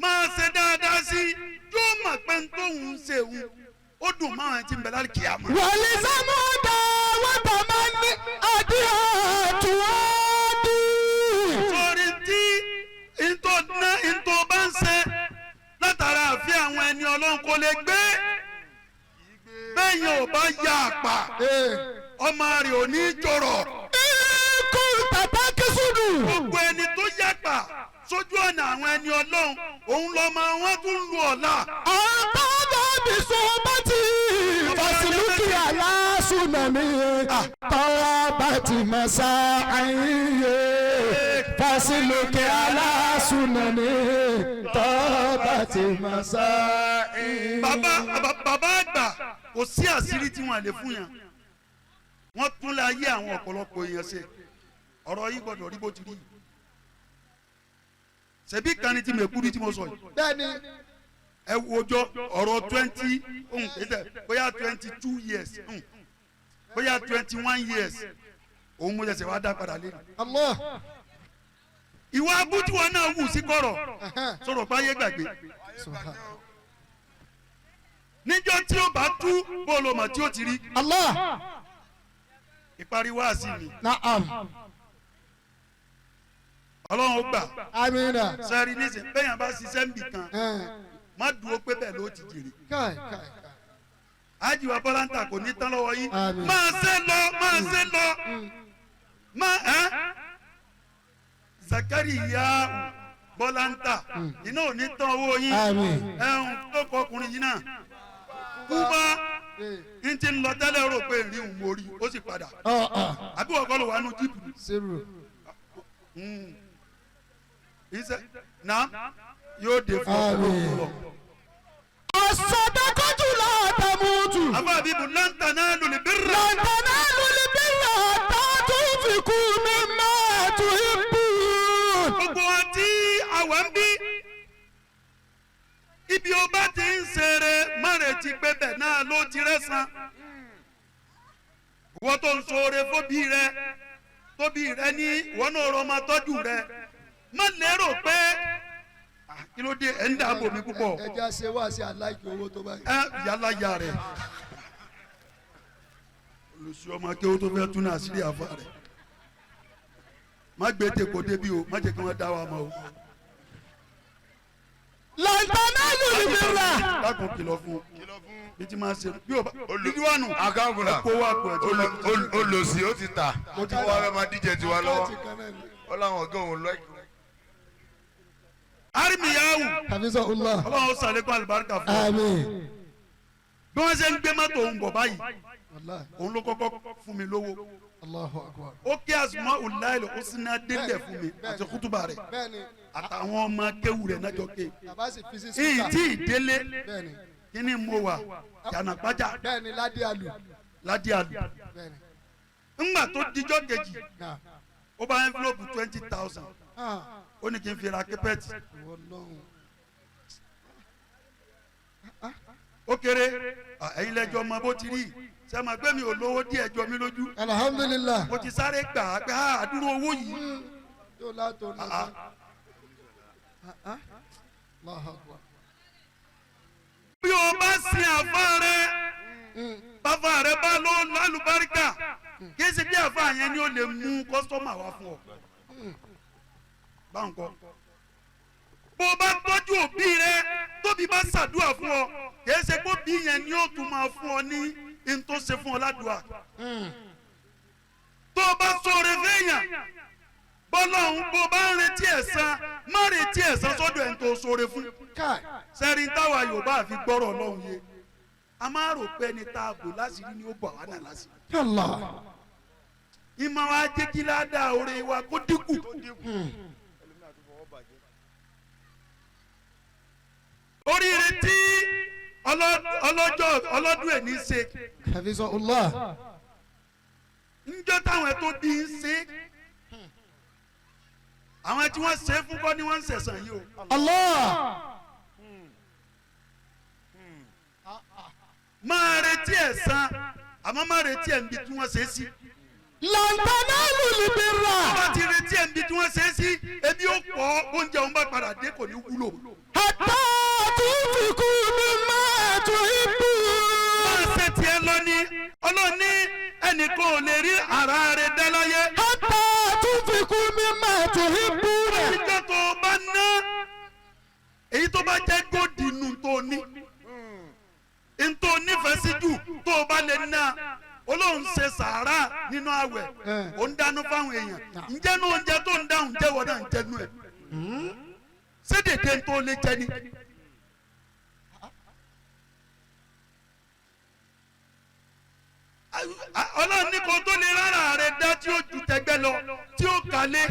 S1: Máa ṣe dáadáa sí i. Yóò mọ̀ pé ń tóun ń ṣe òun. Ó dùn máa ti ń bẹ láti kíyàmá.
S3: Walizamuda watamani adiatuadi.
S1: Sórí tí ntọ́ ná ntọ́ bá ń ṣe látara àfi àwọn ẹni ọlọ́run kò lè gbé bẹ́ẹ̀ yẹn ò bá ya àpà, ọmọ rẹ̀ ò ní jọrọ̀.
S3: Ikú tata kisudu.
S1: Gbogbo ẹni tó yàpà sójú ọ̀nà àwọn ẹni ọlọ́run, òun lọ́mọ wọn tún lu ọ̀la.
S3: Àtàdà bisobati fasiluki alasunami tọ́wábàtì masa ayé fasiluki alasunami tọ́wábàtì masa ayé.
S1: Bàbá àgbà, kò sí àṣírí tí wọ́n lè fún yàn. Wọ́n tún lè ayé àwọn ọ̀pọ̀lọpọ̀ èèyàn ṣe. Ọ̀rọ̀ yìí gbọ́dọ̀ rí bó ti rí yìí. Ṣebí kan ní tí mèkúrú tí mo sọ yìí.
S3: Bẹ́ẹ̀ni.
S1: Ẹ wo ọjọ́ ọ̀rọ̀ 20 pété bóyá 22 years, bóyá 21 years, òun mo ṣẹ̀ṣẹ̀ wá dá padà lé.
S3: Allah.
S1: Ìwà abútiwọ̀ náà wù sí kọ̀rọ̀ sọ̀rọ̀ báyé gbàgbé.
S3: Subhan.
S1: Níjọ́ tí ó bá tú bóòlù ọmọ tí ó ti rí.
S3: Allah.
S1: Ìparí wáàsí mi.
S3: Na'am.
S1: Ọlọ́run ó gbà.
S3: Amina.
S1: Sẹ́rí nísìnyí, bẹ́yàn bá ṣiṣẹ́ ń bì kan, má dúró pé bẹ́ẹ̀ ló ti jèrè.
S3: Kai kai kai.
S1: Ájìwá bọ́láńtà kò ní tán lọ́wọ́ yín.
S3: Àmín.
S1: Máa ṣe lọ, máa ṣe lọ, má ẹ́ Zakariya bọ́láńtà iná ò ní tán owó yín.
S3: Àmín.
S1: Ẹ̀hún tó kọ ọkùnrin yìí náà kú bá n ti ń lọ tẹ́lẹ̀ rò pé ìrìn òun mórí, ó sì padà.
S3: Ọ ọ.
S1: Àbí wọ́n kọ́ ló wà nù jíìpù?
S3: Sírù.
S1: Iṣẹ́ náà yóò dé fún
S3: Àmín.
S1: ọkọ̀ lọ.
S3: As-sadaqatu la tamutu.
S1: Àbá àbíbu lan tanalul birra.
S3: Lan tanalul birra hatta tunfiqu mimma tuhibbun.
S1: Gbogbo wa tí àwa ń bí, ibi o bá ti ń ṣeré, má retí pé bẹ̀ náà ló ti rẹ́sàn. Ìwọ tó ń ṣoore fóbi rẹ, tóbi rẹ ní ìwọ náà rọ ọmọ tọ́jú rẹ, má lérò pé ah, kí ló dé ẹ̀ ń dáàbò mi púpọ̀.
S3: Ẹ jẹ́ ṣe wá sí aláìkí owó tó báyìí.
S1: Ẹ yálà ya rẹ olùsí ọmọ akéwò tó fẹ́ tún náà sílẹ̀ àfa rẹ̀, má gbé tèkó débi o, má jẹ́ kí wọ́n dá wa mọ́ o.
S3: Lan tanalul birra.
S1: Dákun, kìlọ̀ fún bí ti máa ṣe bí o bá dídíwánu
S4: Akáǹkùnà.
S1: kó wá pọ̀ ẹ̀ tó bá ti ṣe.
S4: Olùsí ó ti tà, ó ti wá fẹ́ máa díje tiwa lọ́wọ́, ó láwọn ọ̀gá òun lọ́ọ̀kì.
S1: Arimiyahu.
S3: Hafizahullah.
S1: Ọlọ́run ó sàlékún àlùbáríkà fún ọ.
S3: Àmín.
S1: Bí wọ́n ṣe ń gbé mọ́tò òun bọ̀ báyìí,
S3: Wallahi.
S1: òun ló kọ́kọ́ fún mi lówó.
S3: Allahu akbar.
S1: Ó kí àsùnmọ́ ọ̀láìlẹ̀ ó sì náà délẹ̀ fún mi àti kútùbà rẹ̀
S3: Bẹ́ẹ̀ni.
S1: àtàwọn ọmọ kéwù rẹ̀ náà jọ ké.
S3: Bàbá sì fi sí
S1: Ìyí
S3: speaker.
S1: tí ì délé,
S3: Bẹ́ẹ̀ni.
S1: kí ni mo wà jànàpájà.
S3: Bẹ́ẹ̀ni, ládé àlù.
S1: Ládìí àlù.
S3: Bẹ́ẹ̀ni.
S1: Ńgbà tó dijọ́ kejì,
S3: Náà.
S1: ó bá envelope 20,000,
S3: Ah.
S1: ó ní kí n fi ra carpet.
S3: Ìwọ lọ́hùn.
S1: Ó kéré. À, ẹ̀yin lẹ́jọ́ mọ bó ti rí ṣe máa gbé mi ò lówó díẹ̀ jọ mí lójú.
S3: Alhamdulillah.
S1: Mo ti sáré gbà á pé á àdúró owó yìí.
S3: Yóò látò
S1: Ah,
S3: lọ́sàn. Allahu akbar.
S1: sin àfa rẹ, bàbá rẹ bá ló lálùbáríkà, kì í ṣe bí àfa yẹn ni ó lè mú customer wá fún ọ. Báwọn kọ́, bó o bá tọ́jú òbí rẹ, tóbi bá ṣàdúrà fún ọ, kì í ṣe kó bí yẹn ni ó tún máa fún ọ ní n tó ṣe fún ọ ládùúà. Tó o bá sọ̀rọ̀ fẹ́yàn bọ́lọ́hún, bó o bá ń retí ẹ̀san, má retí ẹ̀san sọ́dọ̀ ẹ̀ ń tó sọ̀rọ̀ fún.
S3: Kai.
S1: Sẹ́rin táwa Yorùbá àfi gbọ́rọ̀ Ọlọ́run yé, a máa rò pé ẹni tá a bò láṣìírí ni ó bọ̀ wá náà láṣìírí.
S3: Allah.
S1: Ìmọ̀ wa jẹ́ kí ládàá oore wa kó dínkù. Oríire tí ọlọ́jọ́ ọlọ́dún ẹ̀ ní í ṣe,
S3: Hafizahullah.
S1: njọ́ táwọn tó bí ń ṣe, àwọn tí wọ́n ṣe é fún kọ́ ni wọ́n ń ṣẹ̀san yìí o.
S3: Allah.
S1: Máa retí ẹ̀san, àmọ́ máa retí ẹ̀ níbi tí wọ́n ṣe é sí.
S2: Lan tanalul birra.
S1: Tó bá ti retí ẹ̀ níbi tí wọ́n ṣe é sí, ebi ó pọ̀, oúnjẹ òun bá padà dé, kò ní wúlò.
S2: Hatta tunfiqu mimma tuhibbun.
S1: Máa ṣe tiẹ̀ lọ ní Ọlọ́run ní ẹnìkan ò lè rí ara rẹ̀ dá láyé.
S2: Hatta tunfiqu mimma tuhibbun.
S1: Ìjọ tó o bá ná èyí tó bá jẹ́ góòdì nù tó o ní ntó nífẹ̀ẹ́ sí jù, tó o bá lè ná, Olóhùn ṣe sàárà nínú àwẹ̀, ó ń dáná fáwọn èèyàn, ǹjẹ́ ní oúnjẹ tó ń dáhùn jẹ́wọ́ náà ń jẹnu ẹ̀ ṣé dèdè tó lè jẹ ni. Ọlọ́run ní kó tó lè rárá rẹ̀ dá tí ó ju tẹgbẹ́ lọ, tí ó kálé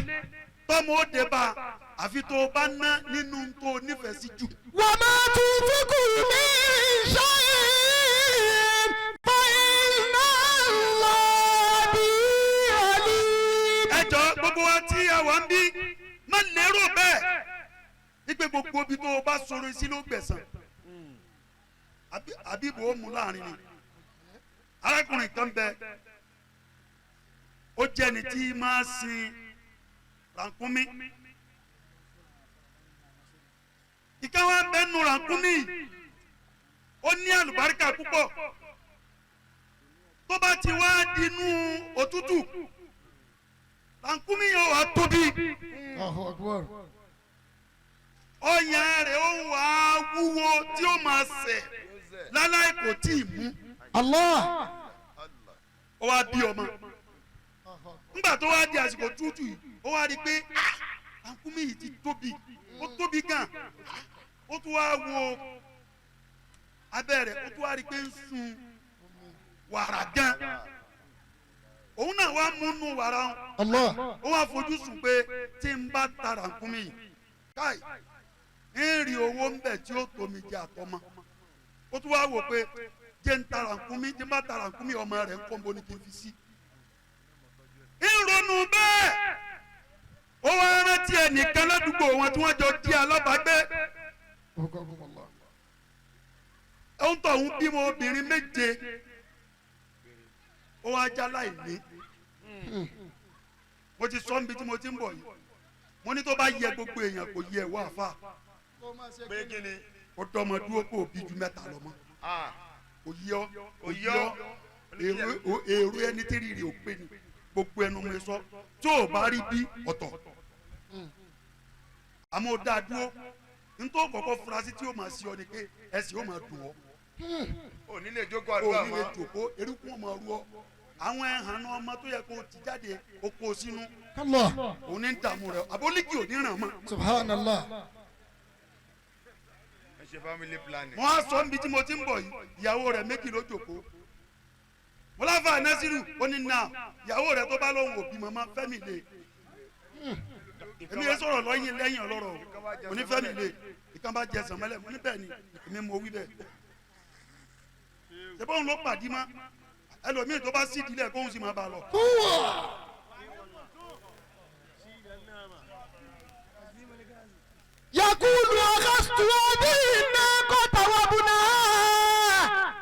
S1: tọ́mọ ó dé bá a, àfi tó o bá ná nínú tó o nífẹ̀ẹ́ sí jù.
S2: Wa ma tunfiqu min shay'in fa inna Allaha bihi alim.
S1: Ẹ jọ, gbogbo wa tí a wà ń bí, má lérò bẹ́ẹ̀ wípé gbogbo ibi tó o bá sọ̀rọ̀ sí ló gbẹ̀san. Àbíbò ó mú láàrin ni. Arákùnrin kan bẹ, ó jẹ́ ẹni tí máa sin ràkúnmí. Ìkan wa bẹ nu ràkúnmí, ó ní àlùbáríkà púpọ̀. Tó bá ti wá dinú òtútù, ràkúnmí yóò wá tóbi.
S3: Allahu Akbar.
S1: Ọyàn rẹ̀ ó wà á wúwo tí ó máa sẹ̀ láláì kò tí ì mú.
S3: Allah.
S1: Ó wá bí ọmọ. Nígbà tó wá di àsìkò tútù yìí, ó wá rí i pé ràkúnmí yìí ti tóbi, ó tóbi gan. Ó tún wá wo abẹ́ rẹ̀, ó tún wá rí i pé ń sun wàrà gan. Òun náà wá múnú wàrà wọn.
S3: Allah.
S1: Ó wá fojú sùn pé tí n bá ta ràkúnmí yìí, káì ń rí owó ń bẹ̀ tí ó tómi jẹ àtọmọ. Ó tún wá wò pé jẹ́ ń ta ràkúnmí, tí n bá ta ràkúnmí, ọmọ rẹ̀ ń kọ́ nbọ ní kí n fi sí. Ń ronú bẹ́ẹ̀, ó wá rántí ẹnìkan ládùúgbò wọn tí wọ́n jọ di alábàágbé.
S3: Allah.
S1: Ó ń tọ̀ ń bímọ obìnrin méje, ó wá já láìní. Mo ti sọ níbi tí mo ti ń bọ̀ yìí, mo ní tó bá yẹ gbogbo èèyàn, kò yẹ wá àfa.
S4: Pé kí ni?
S1: Ó dọ́mọ dúró kó o bí ju mẹ́ta lọ mọ́. Kò yí ọ, kò yí ọ. Èrò ẹni tí rírì ò pé ni gbogbo ẹnu mi sọ. Tó o bá rí bí ọ̀tọ̀, àmọ́ ó dáa dúró. Nítorí kọ́kọ́ fura sí tí ó máa ṣe ọ ni pé ẹsẹ̀ ó máa dùn ọ́.
S4: Ò ní lè jókòó
S1: O
S4: àdúrà
S1: ní lè
S4: mọ́.
S1: jòkó, erékùn ọmọ rú ọ, àwọn ẹ̀hànú ọmọ tó yẹ kó o ti jáde o kó o sínú.
S3: Allah.
S1: Òun ní dààmú rẹ, àbólíkì ò ní ràn mọ́.
S3: Subhanallah.
S4: Ẹ ṣe family planning.
S1: Wọ́n á sọ níbi tí mo ti ń bọ̀ yìí, ìyàwó rẹ̀ méjì ló jòkó. Mo láfa Nasiru, ó ní nà ìyàwó rẹ̀ tó bá lóun òbí màmá fẹ́mi lè. Èmi yẹn sọ̀rọ̀ lọ́yìn lẹ́yìn ọlọ́rọ̀ o, mo ní fẹ́mi lè ìkan bá jẹ sànmọ́lẹ̀. Mo ní bẹ́ẹ̀ ni, èmi mo wí bẹ́ẹ̀. Ṣé bóun ló pàdé mọ́ ẹlòmíì tó bá sì dílé kóun sì máa bá a lọ.
S2: Yakulu akhastu hadhihi naqata wa bunaha.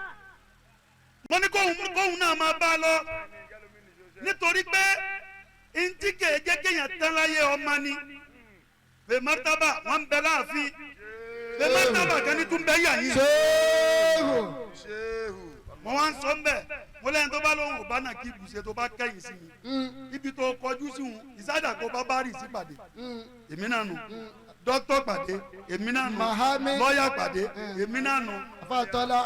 S1: Mo ní kóun náà máa bá a lọ, nítorí pé ntí kèé kéèyàn tán láyé ọmọ ni fèmọ́tàbà wọn ń bẹ láàfin, fèmọ́tàbà kan ní tún bẹ́ yà yín.
S3: Ṣéhù.
S1: bá náà kí ibùsẹ̀ tó bá kẹ́yìn sí mi ibi tó kọjú sí òun ìsádà kó bá bá rì sí pàdé èmi náà nù dókítà pàdé èmi náà nù
S3: Mahami.
S1: lọ́ọ̀yà pàdé èmi náà nù
S3: Afatola.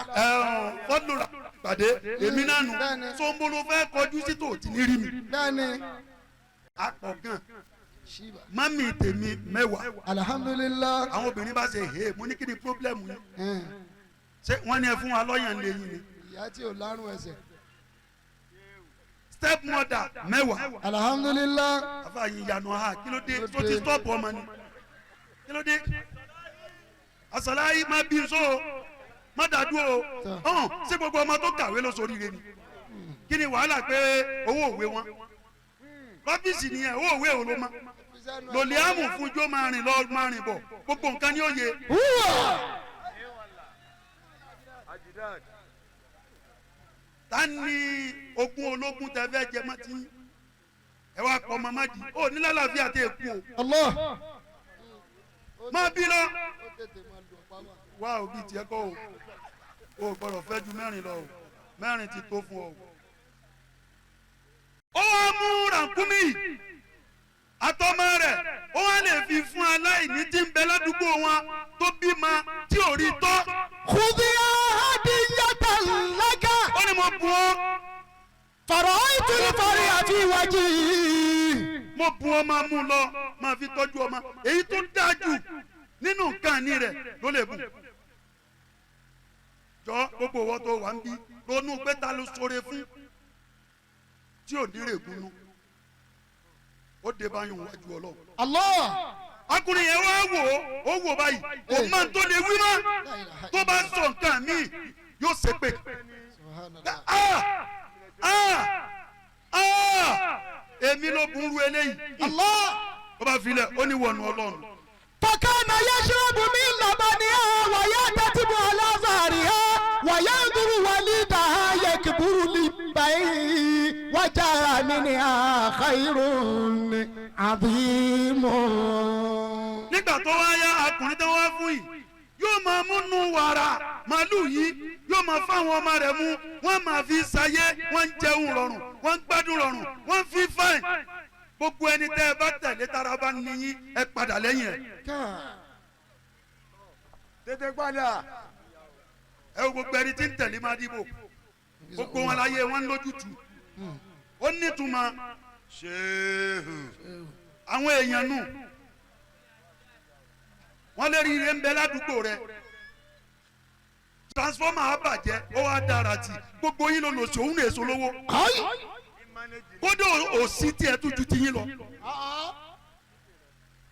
S1: fọdùlù pàdé èmi náà nù
S3: Bẹ́ẹ̀ni.
S1: sọmbolo fẹ́ kọjú sí tó ti ní rí mi
S3: Bẹ́ẹ̀ni.
S1: akọ gan
S3: Shiba.
S1: mami tèmi 10.
S3: Alhamdulillah.
S1: Àwọn obìnrin bá ṣe he mo ní kí ni pírọ́blẹ̀mù yín?
S3: Mm.
S1: Ṣé wọ́n ní ẹ fún wa lọ́yàn lé yín ni?
S3: Ìyá tí ò lárùn ẹsẹ̀.
S1: Step mother 10.
S3: Alhamdulillah.
S1: Àfààyàn ìyànà ha, kí ló dé tó ti stop ọmọ ni? Kí ló dé? Àṣàlàyé má bí so o, má dàdú o. Ọ̀hún ṣé gbogbo ọmọ tó kàwé ló soríire ni? Kí ni wàhálà pé owó òwe wọn rọ́bìsì nìyẹn? Owó òwe ò ló mọ́ lòlí àmù fún jó máa rìn lọ máa rìn bọ̀, gbogbo nǹkan ní òye.
S3: Húwà.
S1: Ta ni ogún ológun tẹ fẹ́ jẹ mọ́ tí ẹ wá pọ̀ mọ́ má di ó ní lálàáfíà tẹ kú o?
S3: Allah.
S1: Má bí lọ.
S3: Ó tètè máa lù ọ̀pá wà.
S1: Wá òbí tiẹ̀ kọ́ o, o gbọ́dọ̀ fẹ́ ju 4 lọ o, 4 ti tó fún ọ. Ó wá mú ràkúnmí àtọmọ rẹ̀, ó wá lè fi fún aláìní tí ń bẹ ládùúgbò wọn tó bímọ tí ò rí tọ́.
S2: خذ يا هدية لك.
S1: Ó ní mo bùn ọ́.
S2: فرأيت الفرح في وجهه.
S1: Mo bùn ọ, máa mú lọ, máa fi tọ́jú ọmọ. Èyí tó dáa jù nínú nǹkan ní rẹ̀ ló lè bùn. Jọ gbogbo ìwọ tó wà ń bí, ronú pé ta ló ṣoore fún tí ò ní règúnú, ó dé báyìí wájú Ọlọ́run.
S3: Allah.
S1: Ọkùnrin yẹn wá wò ó, ó wò báyìí, kò mọ tó lè wí mọ́. Tó bá sọ nǹkan míì yóò ṣépè.
S3: Subhanallah.
S1: Ah ah ah, èmi ló burú eléyìí.
S2: Allah.
S1: Ó bá filẹ̀, ó ní wọnú Ọlọ́run.
S2: فكان يشرب من لبنها ويعتتب على ظهرها وينظر وليدها يكبر لبيه وجاء منها خير عظيم.
S1: Nígbà tó wá yá, ọkùnrin tó wá fún yìí yóò máa múnú wàrà màálù yìí, yóò máa fáwọn ọmọ rẹ̀ mú, wọ́n máa fi ṣayé, wọ́n ń jẹun rọrùn, wọ́n ń gbádùn rọrùn, wọ́n ń fi fáìn. Gbogbo ẹni tẹ́ ẹ bá tẹ̀lé tara bá níyín, ẹ padà lẹ́yìn ẹ̀.
S4: Tètè padà.
S1: Ẹ wo gbogbo ẹni tí ń tẹ̀lé máa dìbò, gbogbo wọn láyé wọn lójútu, ó nítumọ̀.
S4: Ṣéhù.
S1: Àwọn èèyàn nù wọn lè rí ire ń bẹ ládùúgbò rẹ, transformer á bàjẹ́, ó wá dára tì gbogbo yín ló lò sí òun lè so lówó, kódà òsì tiẹ̀ tún ju tiyín lọ,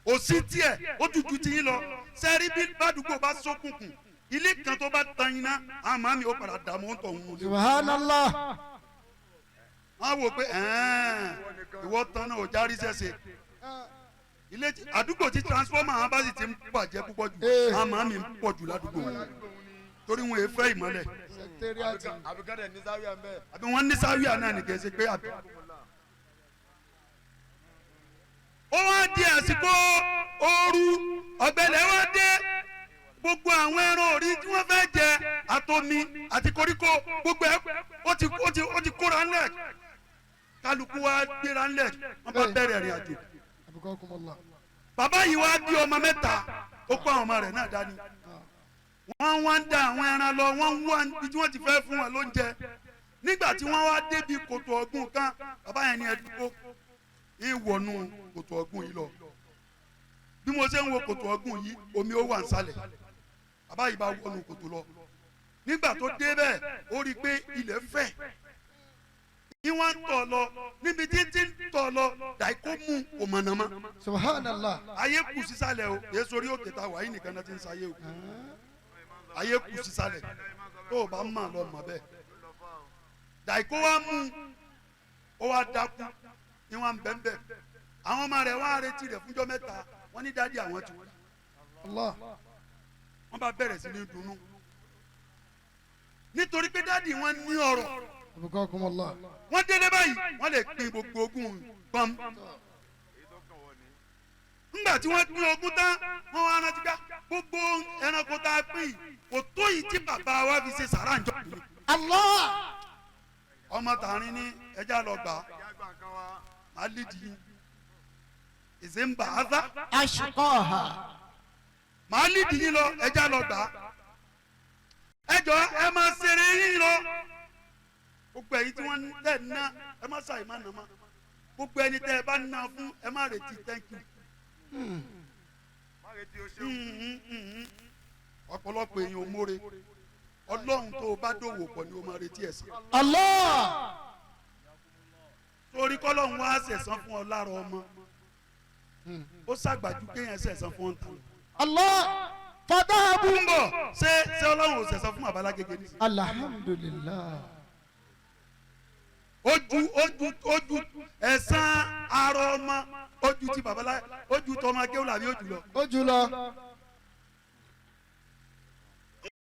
S1: òsì tiẹ̀ ó tún ju tiyín lọ. Sẹ́rí bí ládùúgbò bá ṣókùnkùn, ilé kan tó bá tan iná, àmọ́ mi ò padà dààmú ń tọ̀ ń wọlé.
S3: Subhanallah.
S1: Wọ́n á wò pé ẹ̀ẹ́n, ìwọ tán náà ò járí sẹ́sẹ̀ ilé àdúgbò tí transformer àwọn bá sì ti ń bàjẹ́ púpọ̀ jù.
S3: Ee.
S1: Àmọ́ mi ń pọ̀ jù ládùúgbò wọn torí wọn èé fẹ́ ìmọ́lẹ̀.
S3: Secretariat.
S4: Àbíkádẹ̀ ní sáwíà ń bẹ̀.
S1: Àbí wọ́n ní sáwíà náà nìkan ṣe pé àbí. Ó wá di àsìkò ooru, ọ̀gbẹlẹ̀ wá dé, gbogbo àwọn ẹran orí tí wọ́n fẹ́ jẹ àtomi àti koríko gbogbo ẹ̀ ó ti kóra ńlẹ̀, kálukú wá gbéra ńlẹ̀, wọ́n bá bẹ̀rẹ̀ ìrìn àjò.
S3: Abukakumullah.
S1: Bàbá yìí wá bí ọmọ 3, ó kó àwọn ọmọ rẹ̀ náà dání, wọ́n wá ń da àwọn ẹran lọ, wọ́n ń wá ibi tí wọ́n ti fẹ́ fún wọn lóúnjẹ. Nígbà tí wọ́n wá débi kòtò ọ̀gbun kan, bàbá yẹn ní ẹdúgbò ìwọ̀nù kòtò ọ̀gbun yìí lọ. Bí mo ṣe ń wo kòtò ọ̀gbun yìí, omi ó wà nísàlẹ̀. Bàbá yìí bá wọnú kòtò lọ. Nígbà tó dé bẹ́ẹ̀, ó rí i pé ilẹ̀ fẹ̀ ní wọ́n ń tọ̀ lọ. Níbi tí tí ń tọ̀ lọ, dàíkó mú kò mọ̀nà mọ́.
S3: Subhanallah.
S1: Ayé kù sísàlẹ̀ o, èso orí òkè ta wàyí nìkan náà ti ń sayé o. Ayé kù sísàlẹ̀, tó o bá mọ̀ lọ mọ̀ bẹ́ẹ̀. Dàíkó wa mú, ó wa dákú ní wọn bẹ́ẹ̀ bẹ́ẹ̀. Àwọn ọmọ rẹ̀ wọ́n á retí rẹ̀ fúnjọ́ 3, wọ́n ní daddy àwọn ti kú.
S3: Allah.
S1: Wọ́n bá bẹ̀rẹ̀ sí ní dunnú nítorí pé daddy wọn ní ọrọ̀.
S3: Abukakumullah.
S1: Wọ́n délé báyìí, wọ́n lè pín gbogbo ogún gbọ́n. Ńgbà tí wọ́n pín ogún tán, wọ́n wá rántí ká gbogbo ẹranko tá a pín yìí kò tó yìí tí bàbá wa fi ṣe sàrà ńjọ.
S2: Allah.
S1: Ọmọ tààrin ní ẹja lọ gbà á lídìí ìṣe ń bà á sá.
S3: أشقاها.
S1: Màá lídìí yín lọ, ẹja lọ gbà á. Ẹjọ, ẹ máa ṣeré yín lọ. Gbogbo ẹ̀yin tí wọ́n tẹ̀ ná, ẹ má ṣàì má nà má. Gbogbo ẹni tẹ́ ẹ bá ná fún, ẹ má retí thank you. Ọ̀pọ̀lọpọ̀ èèyàn ò mórè. Ọlọ́run tó o bá dòwò pọ̀ ni o máa retí ẹ̀san.
S3: Allah.
S1: Torí kọ́lọ́run wá ṣẹ̀san fún ọ lára ọmọ, ó ṣàgbàjú kéèyàn ṣẹ̀san fún ọ tán.
S3: Allah. فذهبوا.
S1: Ń bọ̀, ṣé Ọlọ́run ò ṣẹ̀san fún bàbá Lágége ní.
S3: Alhamdulillah.
S1: Ojú ẹ̀san ara ọmọ, ojú ti babalá, ojú tọmọ akéwòn làbí ojú lọ.
S3: Ó jùlọ.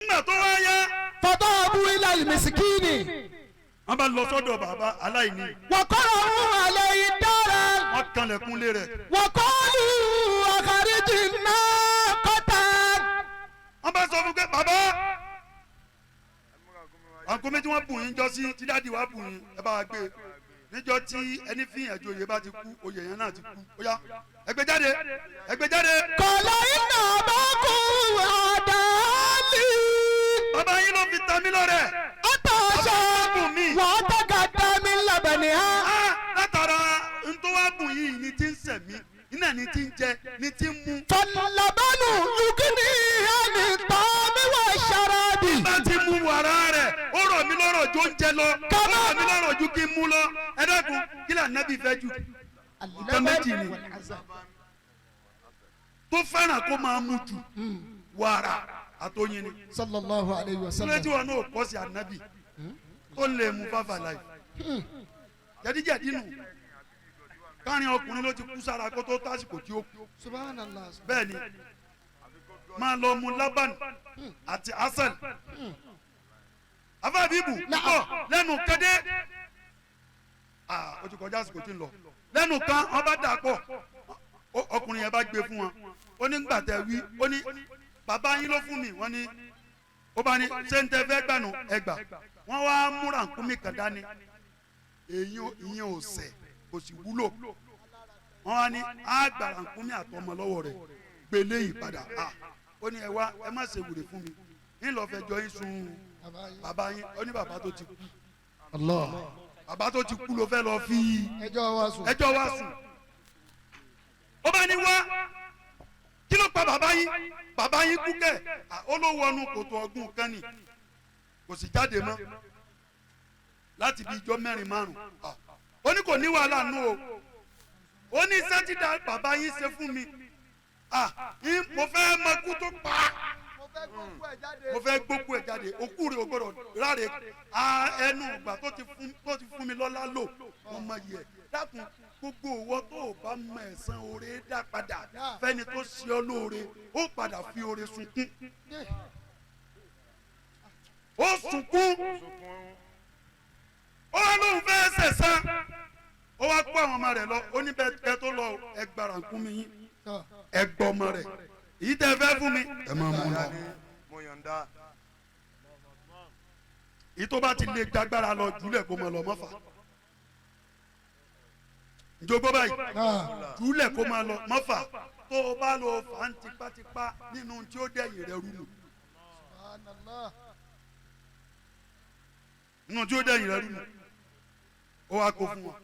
S1: Nígbà tó wá yá,
S3: فذهبوا إلى المسكين.
S1: wọ́n bá lọ sọ́dọ̀ bàbá aláìní.
S3: وقرأوا عليه الدار.
S1: Wọ́n kanlẹ̀kùn lé rẹ̀.
S3: وقالوا أخرج الناقة.
S1: Wọ́n bá sọ fún pé, bàbá, àǹkómi tí wọ́n bù yín jọ sí tí daddy wa bù yín, ẹ bá wa gbé níjọ́ tí ẹni fi hàn ju oyè bá ti kú, oyè yẹn náà ti kú. Ó yá, ẹ gbé jáde, ẹ gbé jáde.
S3: قال إن أباكم أهداها لي.
S1: Bàbá yín ló fi ta mí lọ́rẹ.
S3: أتعشى
S1: Bùn mí.
S3: وأتغدى من لبنها.
S1: Ah, látara ntọ́ wa bùn yìí ni ti ń sẹ̀mí iná, ni ti ń jẹ, ni ti ń mu.
S3: فاللبن يغني عن الطعام والشراب.
S1: Bá ti mu wàrà rẹ̀, ó rọ̀ mí lọ́rọ̀ jó ń jẹ lọ, ó rọ̀ mí lọ́rọ̀ ju kí n mú lọ. Ẹ dákun, kí là nábì fẹ́ jù? Nǹkan méjì ni tó fẹ́ràn kó máa mu jù, wàrà àtọyìn ni.
S3: صلى الله عليه
S1: Sílẹ̀
S3: وسلم.
S1: tí wọn náà kọ́ sí ànábì tó lè mu fáfà láì jẹ̀díjẹ̀dí nù kárin ọkùnrin ló ti kú sára kó tó tásìkò tí ó kú.
S3: سبحان الله.
S1: Bẹ́ẹ̀ ni, máa lọ mu laban àti asal afábíbù pọ̀ lẹ́nu kéde. Ah, ó ti kọjá àsìkò tí ń lọ. Lẹ́nu kan, wọ́n bá dà pọ̀. Ọkùnrin yẹn bá gbé fún wọn. Ó ní gbàtẹ́ wí, ó ní bàbá yín ló fún mi. Wọ́n ní ó bá ní ṣé ń tẹ́ fẹ́ gbànú ẹgbà. Wọ́n wá múra nkúmi kan dání. Èyí ìyẹn ò sẹ̀, kò sì wúlò. Wọ́n wá ní àgbàrá nkúmi àtọmọ lọ́wọ́ rẹ̀ gbélé yìí padà. Ah, ó ní ẹ wá, ẹ má ṣe wèrè fún mi, ń lọ fẹjọ́ yín sùn bàbá yín. Ó ní bàbá tó ti kú.
S3: Allah.
S1: Bàbá tó ti kú ló fẹ́ lọ fi
S3: Ẹjọ́ wa sùn.
S1: ẹjọ́ wa sùn. Ó bá ní wá, kí ló pa bàbá yín? Bàbá yín kú kẹ̀? À, ó ló wọnú kòtò ọ̀gbun kan ni, kò sì jáde mọ́ láti bí ijọ́ mẹ́rin márùn. À, ó ní kò ní wàhálà nù o. Ó ní iṣẹ́ tí bàbá yín ṣe fún mi. À, mo fẹ́ mọ ikú tó pa á, mo fẹ́ gbókù ẹ̀ jáde. Òkú rẹ̀ ò gbọ́dọ̀ ráre. A ẹnu ìgbà tó ti fún mi lọ́lá lò, mo mọ iyì ẹ̀. Dákun, gbogbo òwò tó o bá mọ ẹ̀san oore dá padà fẹ́ni tó ṣe ọ́ lóore, ó padà fi oore sunkún, ó sunkún. Ó wá lóun fẹ́ ṣẹ̀san, ó wá kó àwọn ọmọ rẹ̀ lọ. Ó ní bẹ́ẹ̀ kẹ́ tó lọ, ẹ gbára nkún mi yín, ẹ gbọ́ ọmọ rẹ̀, èyí tẹ́ fẹ́ fún mi, ẹ máa mú un lọ.
S4: Mo yọ̀ǹda.
S1: Èyí tó bá ti lè gbàgbára lọ, jùlẹ̀ kó máa lọ mọ́fà njogbo báyìí, jùlẹ̀ kó máa lọ mọ́fà. Tó o bá lọ fà á ń tipátipá nínú tí ó dẹ̀yìn rẹ̀ rú nù, nínú tí ó dẹ̀yìn rẹ̀ rú nù. Ó wá kó fún wọn,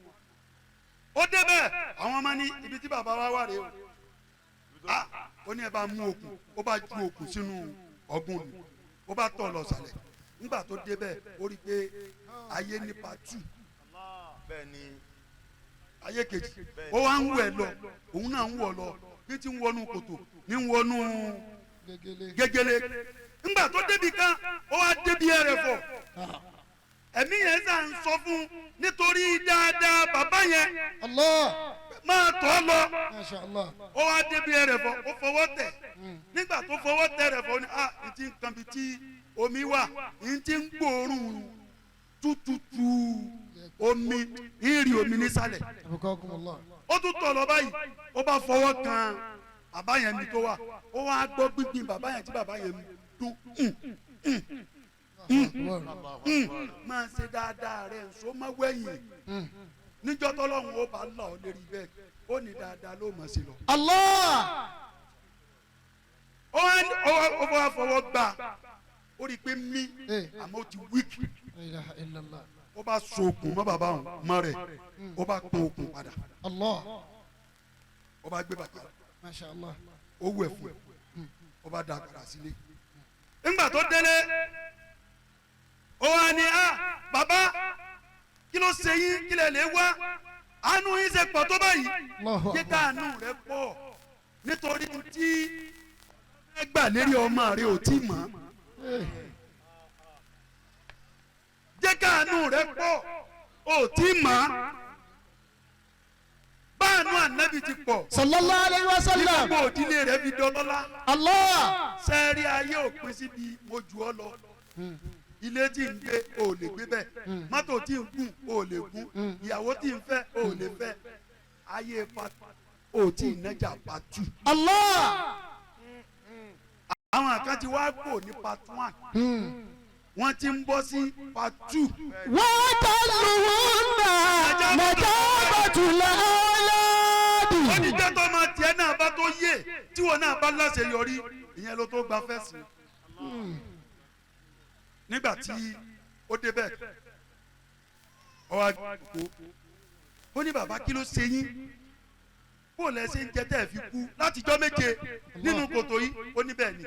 S1: ó débẹ̀, àwọn ọmọ ní ibi tí bàbá wa wà rèé o. Ah, ó ní ẹ bá mú okùn. Ó bá ju okùn sínú ọ̀gbun nù, ó bá tọ̀ lọ sàlẹ̀. Nígbà tó débẹ̀, ó rí i pé ayé ní part two.
S4: Bẹ́ẹ̀ ni.
S1: Ayé kejì, ó wá ń wẹ̀ lọ, òun náà ń wọ̀ lọ, ní ti ń wọnú kòtò, ní ń wọnú
S3: Gegele.
S1: gegele. Nígbà tó débi kan, ó wá débi ẹrẹ̀fọ̀. Ẹ̀mí yẹn sà ń sọ fún nítorí dáadáa bàbá yẹn,
S3: Allah.
S1: máa tọ́ lọ.
S3: Masha Allah.
S1: Ó wá débi ẹrẹ̀fọ̀, ó fọwọ́ tẹ̀. Nígbà tó fọwọ́ tẹ̀ ẹrẹ̀fọ̀, ó ní ah, n ti ń kan bi tí omi wà, n ti ń gbóòórùn tútùtù omi, ìrì omi nísàlẹ̀.
S3: Abukakum Allah.
S1: Ó tún tọ̀ lọ báyìí, ó bá fọwọ́ kan bàbá yẹn mi tó wà, ó wá gbọ́ gbígbìn bàbá yẹn tí bàbá yẹn dún. Máa ṣe dáadáa rẹ̀ ǹso má wẹ̀yìn. Níjọ́ tọ́lọ́run ó bá là ọ́ lérí bẹ́ẹ̀, ó ní dáadáa ló mọ̀ sí lọ.
S3: Allah.
S1: Ó wá fọwọ́ gbà, ó rí i pé mí, àmọ́ ó ti wíkì.
S3: La ilaha illallah.
S1: Ó bá so okùn mọ́ bàbá òun mọ́ rẹ̀, ó bá pọn okùn padà.
S3: Allah.
S1: Ó bá gbé bàtà.
S3: Masha Allah.
S1: Ó wẹ̀ fún un, ó bá da padà sílé. Nígbà tó délé, ó wá ní, a bàbá, kí ló ṣe yín? Kí lè lè wá? Àánú yín ṣe pọ̀ tó báyìí.
S3: Allahu
S1: Jẹ́
S3: akbar.
S1: káànú rẹ pọ̀ nítorí tí ẹ gbà lérí ọmọ rẹ ò tí mọ̀. Jẹ́ káànú rẹ pọ̀, ò tí mọ̀. Báànú ànábì ti pọ̀
S3: Sallallahu alayhi wa
S1: ní
S3: sallam.
S1: gbogbo òdílé rẹ fi dọlọ́lá.
S3: Allah.
S1: Sẹ́ẹ̀rí ayé òpin síbi mo jù ọ́ lọ. Ilé tí ń gbé, ò lè gbé bẹ́ẹ̀. Mọ́tò tí ń gùn, ò lè gùn. Ìyàwó tí ń fẹ́, ò lè fẹ́. Ayé pa ò tí ì nájà pàtù.
S3: Allah.
S1: Àwọn kan ti wá kò ní part one, wọ́n ti ń bọ́ sí part two.
S2: وتلهن نجابة الأولاد.
S1: Ó ní jẹ́ tó máa tiẹ̀ náà bá tó yé tí wọn náà bá láṣeyọrí, ìyẹn ló tó gba fẹ́sì. Nígbà tí ó débẹ̀, ó wá kó, ó ní, bàbá, kí ló ṣe yín? Bó lẹ ṣe ń jẹ tẹ́ ẹ fi kú látijọ́ 7 nínú kòtò yìí? Ó ní bẹ́ẹ̀ ni.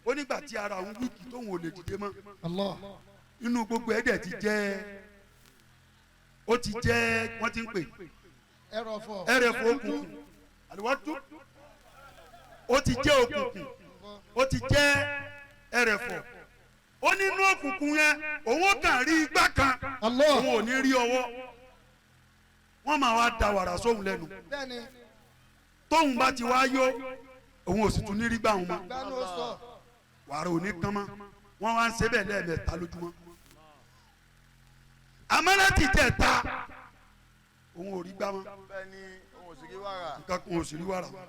S1: Ó nígbà tí ara òun weak tóun ò lè dìde mọ́,
S3: Allah.
S1: inú gbogbo ẹ̀dẹ̀ ti jẹ́, ó ti jẹ́, wọ́n ti ń pè
S3: Ẹrọ̀fọ̀.
S1: ẹrẹ̀fọ̀ òkùnkùn àlùwàtú, ó ti jẹ́ òkùnkùn, ó ti jẹ́ ẹrẹ̀fọ̀. Ó nínú òkùnkùn yẹn, òun ó kàn rí igbá kan.
S3: Allah.
S1: Òun ò ní rí ọwọ́, wọ́n máa wá da wàrà sóhun lẹ́nu.
S3: Bẹ́ẹ̀ni.
S1: Tóun bá ti wá yó, òun ò sì tún ní rí gbà òun mọ́.
S3: Gbanu ó sọ.
S1: Wàrà ò ní kán mọ́. Wọ́n wá ń ṣe bẹ́ẹ̀ lẹ́ẹ̀mẹ́ta lójúmọ́, àmọ́ láti jẹ̀ta, òun ò rí gbá mọ́.
S4: Bẹ́ẹ̀ni, òun ò sì rí wàrà.
S1: Nǹkan kan ò sì rí wàrà mọ́.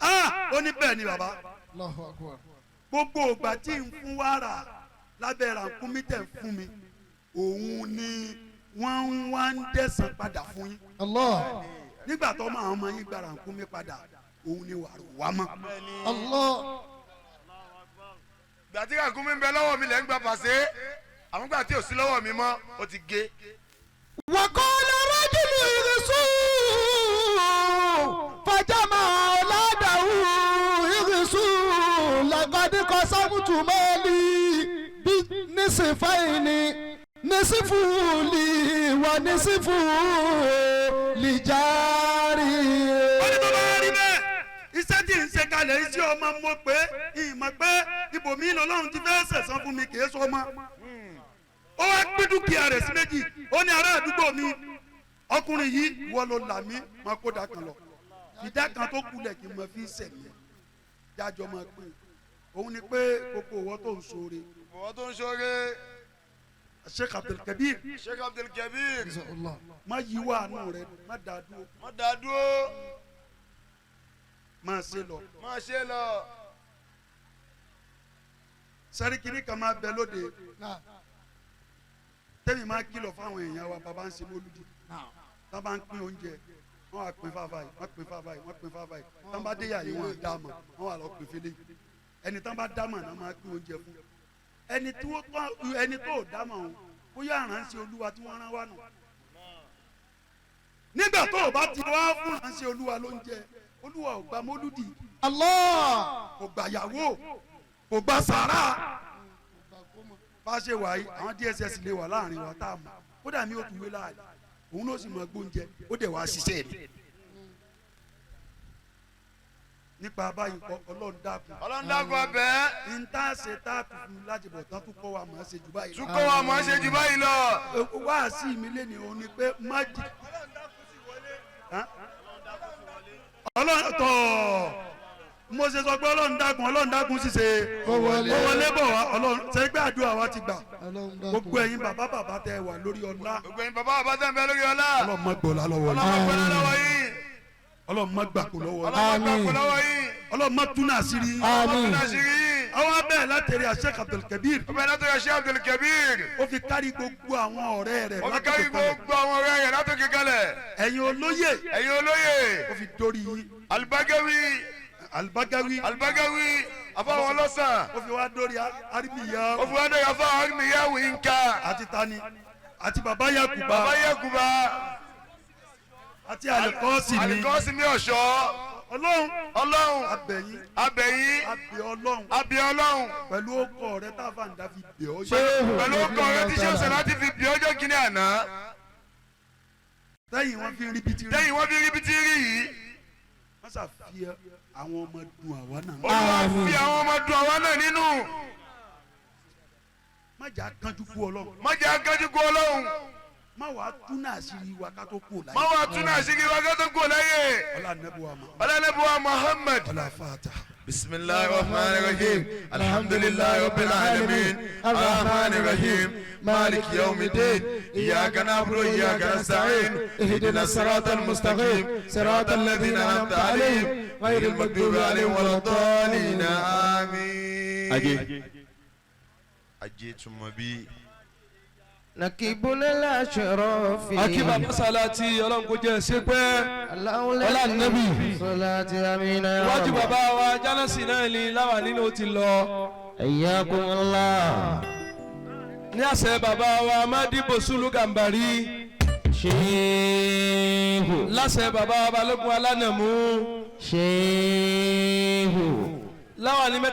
S1: Ah, ó ní bẹ́ẹ̀ ni bàbá.
S3: Allahu akbar.
S1: Gbogbo ìgbà tí ń fún wàrà lábẹ́ rànkúnmí tẹ̀ ń fún mi, òun ni wọ́n ń wá ń dẹ̀sán padà fún yín.
S3: Allah.
S1: Nígbà tó máa ọmọ yín gba rànkúnmí padà, òun ni wàrà wà mọ́.
S3: Allah.
S4: Gbà tí ràkúnmí ń bẹ lọ́wọ́ mi lẹ́ ń gba pàṣẹ, àwọn gbà tí ò sí lọ́wọ́ mi mọ́, ó ti gé.
S2: وقال رجل اغسوا فجمع أولاده اغسوا لقد قسمت مالي بنصفين، نصف لي ونصف لجاري.
S1: Ó ní tó bá rí bẹ́ẹ̀, iṣẹ́ tí ń ṣe kalẹ̀, iṣẹ́ ọmọ mo pé ìmọ̀ pé ibòmí lọ́lọ́run ti fẹ́ sẹ̀sán fún mi, kì í sọ ọmọ. Ó wá pín dúkìá rẹ̀ sí méjì. Ó ní, ará àdúgbò mi, ọkùnrin yìí, wọ́n ló là mí, máa kó da kan lọ, ìdá kan tó kulẹ̀ kí n mọ fi sẹ̀mí ẹ̀ jájọ́ máa pín. Òun ni pé gbogbo ìwọ tó ń ṣoore,
S4: Bọ̀wọ́ tó ń ṣoore.
S1: Sheikh Abdulkabir.
S4: Sheikh Abdulkabir.
S3: Allah.
S1: Má yíwọ́ àánú rẹ, má dá dúró.
S4: Má dá dúró.
S1: Má ṣe lọ.
S4: Má ṣe lọ.
S1: Sẹ́ríkìrì kan máa bẹ lóde.
S3: Náà.
S1: Tẹ́mi máa kìlọ̀ fáwọn èèyàn wa, bàbá ń ṣe mọ́lúdì,
S3: Náà.
S1: tá bá ń pín oúnjẹ, wọ́n wá pín fáfá yìí, wọ́n pín fáfá yìí, wọ́n pín fáfá yìí. Tán bá déyà yìí, wọ́n á dá mọ̀, wọ́n wà lọ pín fílẹ̀ ẹni tán bá dá mọ̀ náà máa pín oúnjẹ fún ẹni tí wọ́n tán. Ẹni tó ò dá mọ̀ ọ́n, bóyá àránṣẹ́ Olúwa tí wọ́n rán wá nù. Nígbà tó o bá ti wá fún àránṣẹ́ Olúwa lóúnjẹ, Olúwa ò gba mọ́lúdì.
S3: Allah.
S1: Kò gbà yàwó, kò gba sàrà. Bá a ṣe wà yìí, àwọn DSS lè wà láàrin wa tá a mọ̀. Kódà mi ò tún wé láàyè, òun ló sì mọ gbóúnjẹ, ó dẹ̀ wá ṣiṣẹ́ mi nípa báyìí kọ. Ọlọ́run dákun.
S4: Ọlọ́run dákun, abẹ́.
S1: N tá a ṣe tá a tún fún láti bọ̀ tán, tún kọ́ wa mọ̀ ọ́ ṣe jù báyìí lọ.
S4: Tún kọ́ wa mọ̀ ọ́ ṣe jù báyìí lọ.
S1: Wá sí mi lé ní òun ni pé má jì. Hàn? Ọlọ́run tọ̀, mo ṣe sọ pé Ọlọ́run dákun, Ọlọ́run dákun ṣiṣe.
S3: Kó wọlé.
S1: Kó wọlé bọ̀ wá. Ọlọ́run ṣe pé àdúrà wa ti gbà.
S3: Ọlọ́run dákun.
S1: Gbogbo ẹ̀yin bàbá bàbá tẹ wà lórí ọlá,
S4: Gbogbo ẹ̀yin bàbá bàbá tẹ̀ ń bẹ lórí ọlá,
S1: Ọlọ́run má gbọ́lá lọ́wọ́ yín.
S4: Ọlọ́run má gbọ́lá lọ́wọ́ yín.
S1: Ọlọ́run má gbàkó lọ́wọ́ yín.
S4: Ọlọ́run má gbàkó lọ́wọ́ yín.
S1: Ọlọ́run má túnà àṣírí yín.
S4: Ọlọ́run má túnà àṣírí yín.
S1: Àwọn abẹ́ Bẹ́ẹ̀ látẹ̀rí Sheikh Abdulkabir.
S4: Ó bẹ̀rẹ̀ látọ̀rí Sheikh Abdulkabir.
S1: Ó fi kárí gbogbo àwọn ọ̀rẹ́ rẹ̀
S4: Ó fi kárí
S1: látòkè kalẹ̀.
S4: gbogbo àwọn ọ̀rẹ́ rẹ̀ látòkè kalẹ̀.
S1: Ẹ̀yin olóyè.
S4: Ẹ̀yin olóyè.
S1: Ó fi dórí yín.
S4: Alibagawi.
S1: Alibagawi.
S4: Alibagawi. Afáwọn ọlọ́sàn.
S1: Ó fi wá dórí Arimiya.
S4: Ó fi wá dórí afáwọn Arimiya Wínká.
S1: Àti tani àti baba Yakuba.
S4: Baba Yakuba.
S1: Àti Alikọ́sì mi.
S4: Alikọ́sì mi ọ̀ṣọ́.
S1: Ọlọ́run.
S4: Ọlọ́run.
S1: Abẹ̀yìn.
S4: Abẹ̀yìn.
S1: Abẹ̀ Ọlọ́run.
S4: Abẹ̀ Ọlọ́run.
S1: Pẹ̀lú ọkọ rẹ tá a fà ń dá fi bẹ̀ ọ́.
S4: Pẹ̀lú ọkọ rẹ tí Sheikh Salati fi bẹ̀ ọjọ́ kìíní àná.
S1: Tẹ́yìn wọ́n fi rí bìtì rí.
S4: Tẹ́yìn wọ́n fi rí bìtì rí yìí.
S1: Wọ́n ṣàfihàn àwọn ọmọ dùn àwa náà.
S4: Olúwa fi àwọn ọmọ dùn àwa náà nínú.
S1: Má jà kánjú kú Ọlọ́run.
S4: Má jà kánjú kú Ọlọ́run.
S1: Má wàá tún náà àṣírí wa ká tó kú láyé.
S4: Má wàá tún náà àṣírí wa ká tó kú láyé.
S1: Ọlá nẹ́bùwà Muhammad.
S4: Ọlá nẹ́bùwà Muhammad.
S1: Ọlá fata.
S4: بسم الله الرحمن الرحيم الحمد لله رب العالمين الرحمن الرحيم مالك يوم الدين إياك نعبد وإياك نستعين اهدنا الصراط المستقيم صراط الذين أنعمت عليهم غير المغضوب عليهم ولا الضالين آمين
S5: Ajé.
S4: Ajé túmọ̀ bí.
S2: Nakibuna al-ashrafi.
S6: Akí baba Salati Ọlọ́run kò jẹ́ ṣe pẹ́. Ọlá nẹ́bì.
S2: Salati amina.
S6: Iwájú bàbá wa Jánásì náà ni láwà nínú ti lọ.
S2: Ayyakumullah.
S6: Ní àṣẹ bàbá wa Mádìbò Sùlù Gàmbàrí.
S2: Shehu.
S6: Láṣẹ bàbá wa Balógun Alánàmú.
S2: Shehu.
S6: Láwà ní mẹ́ta.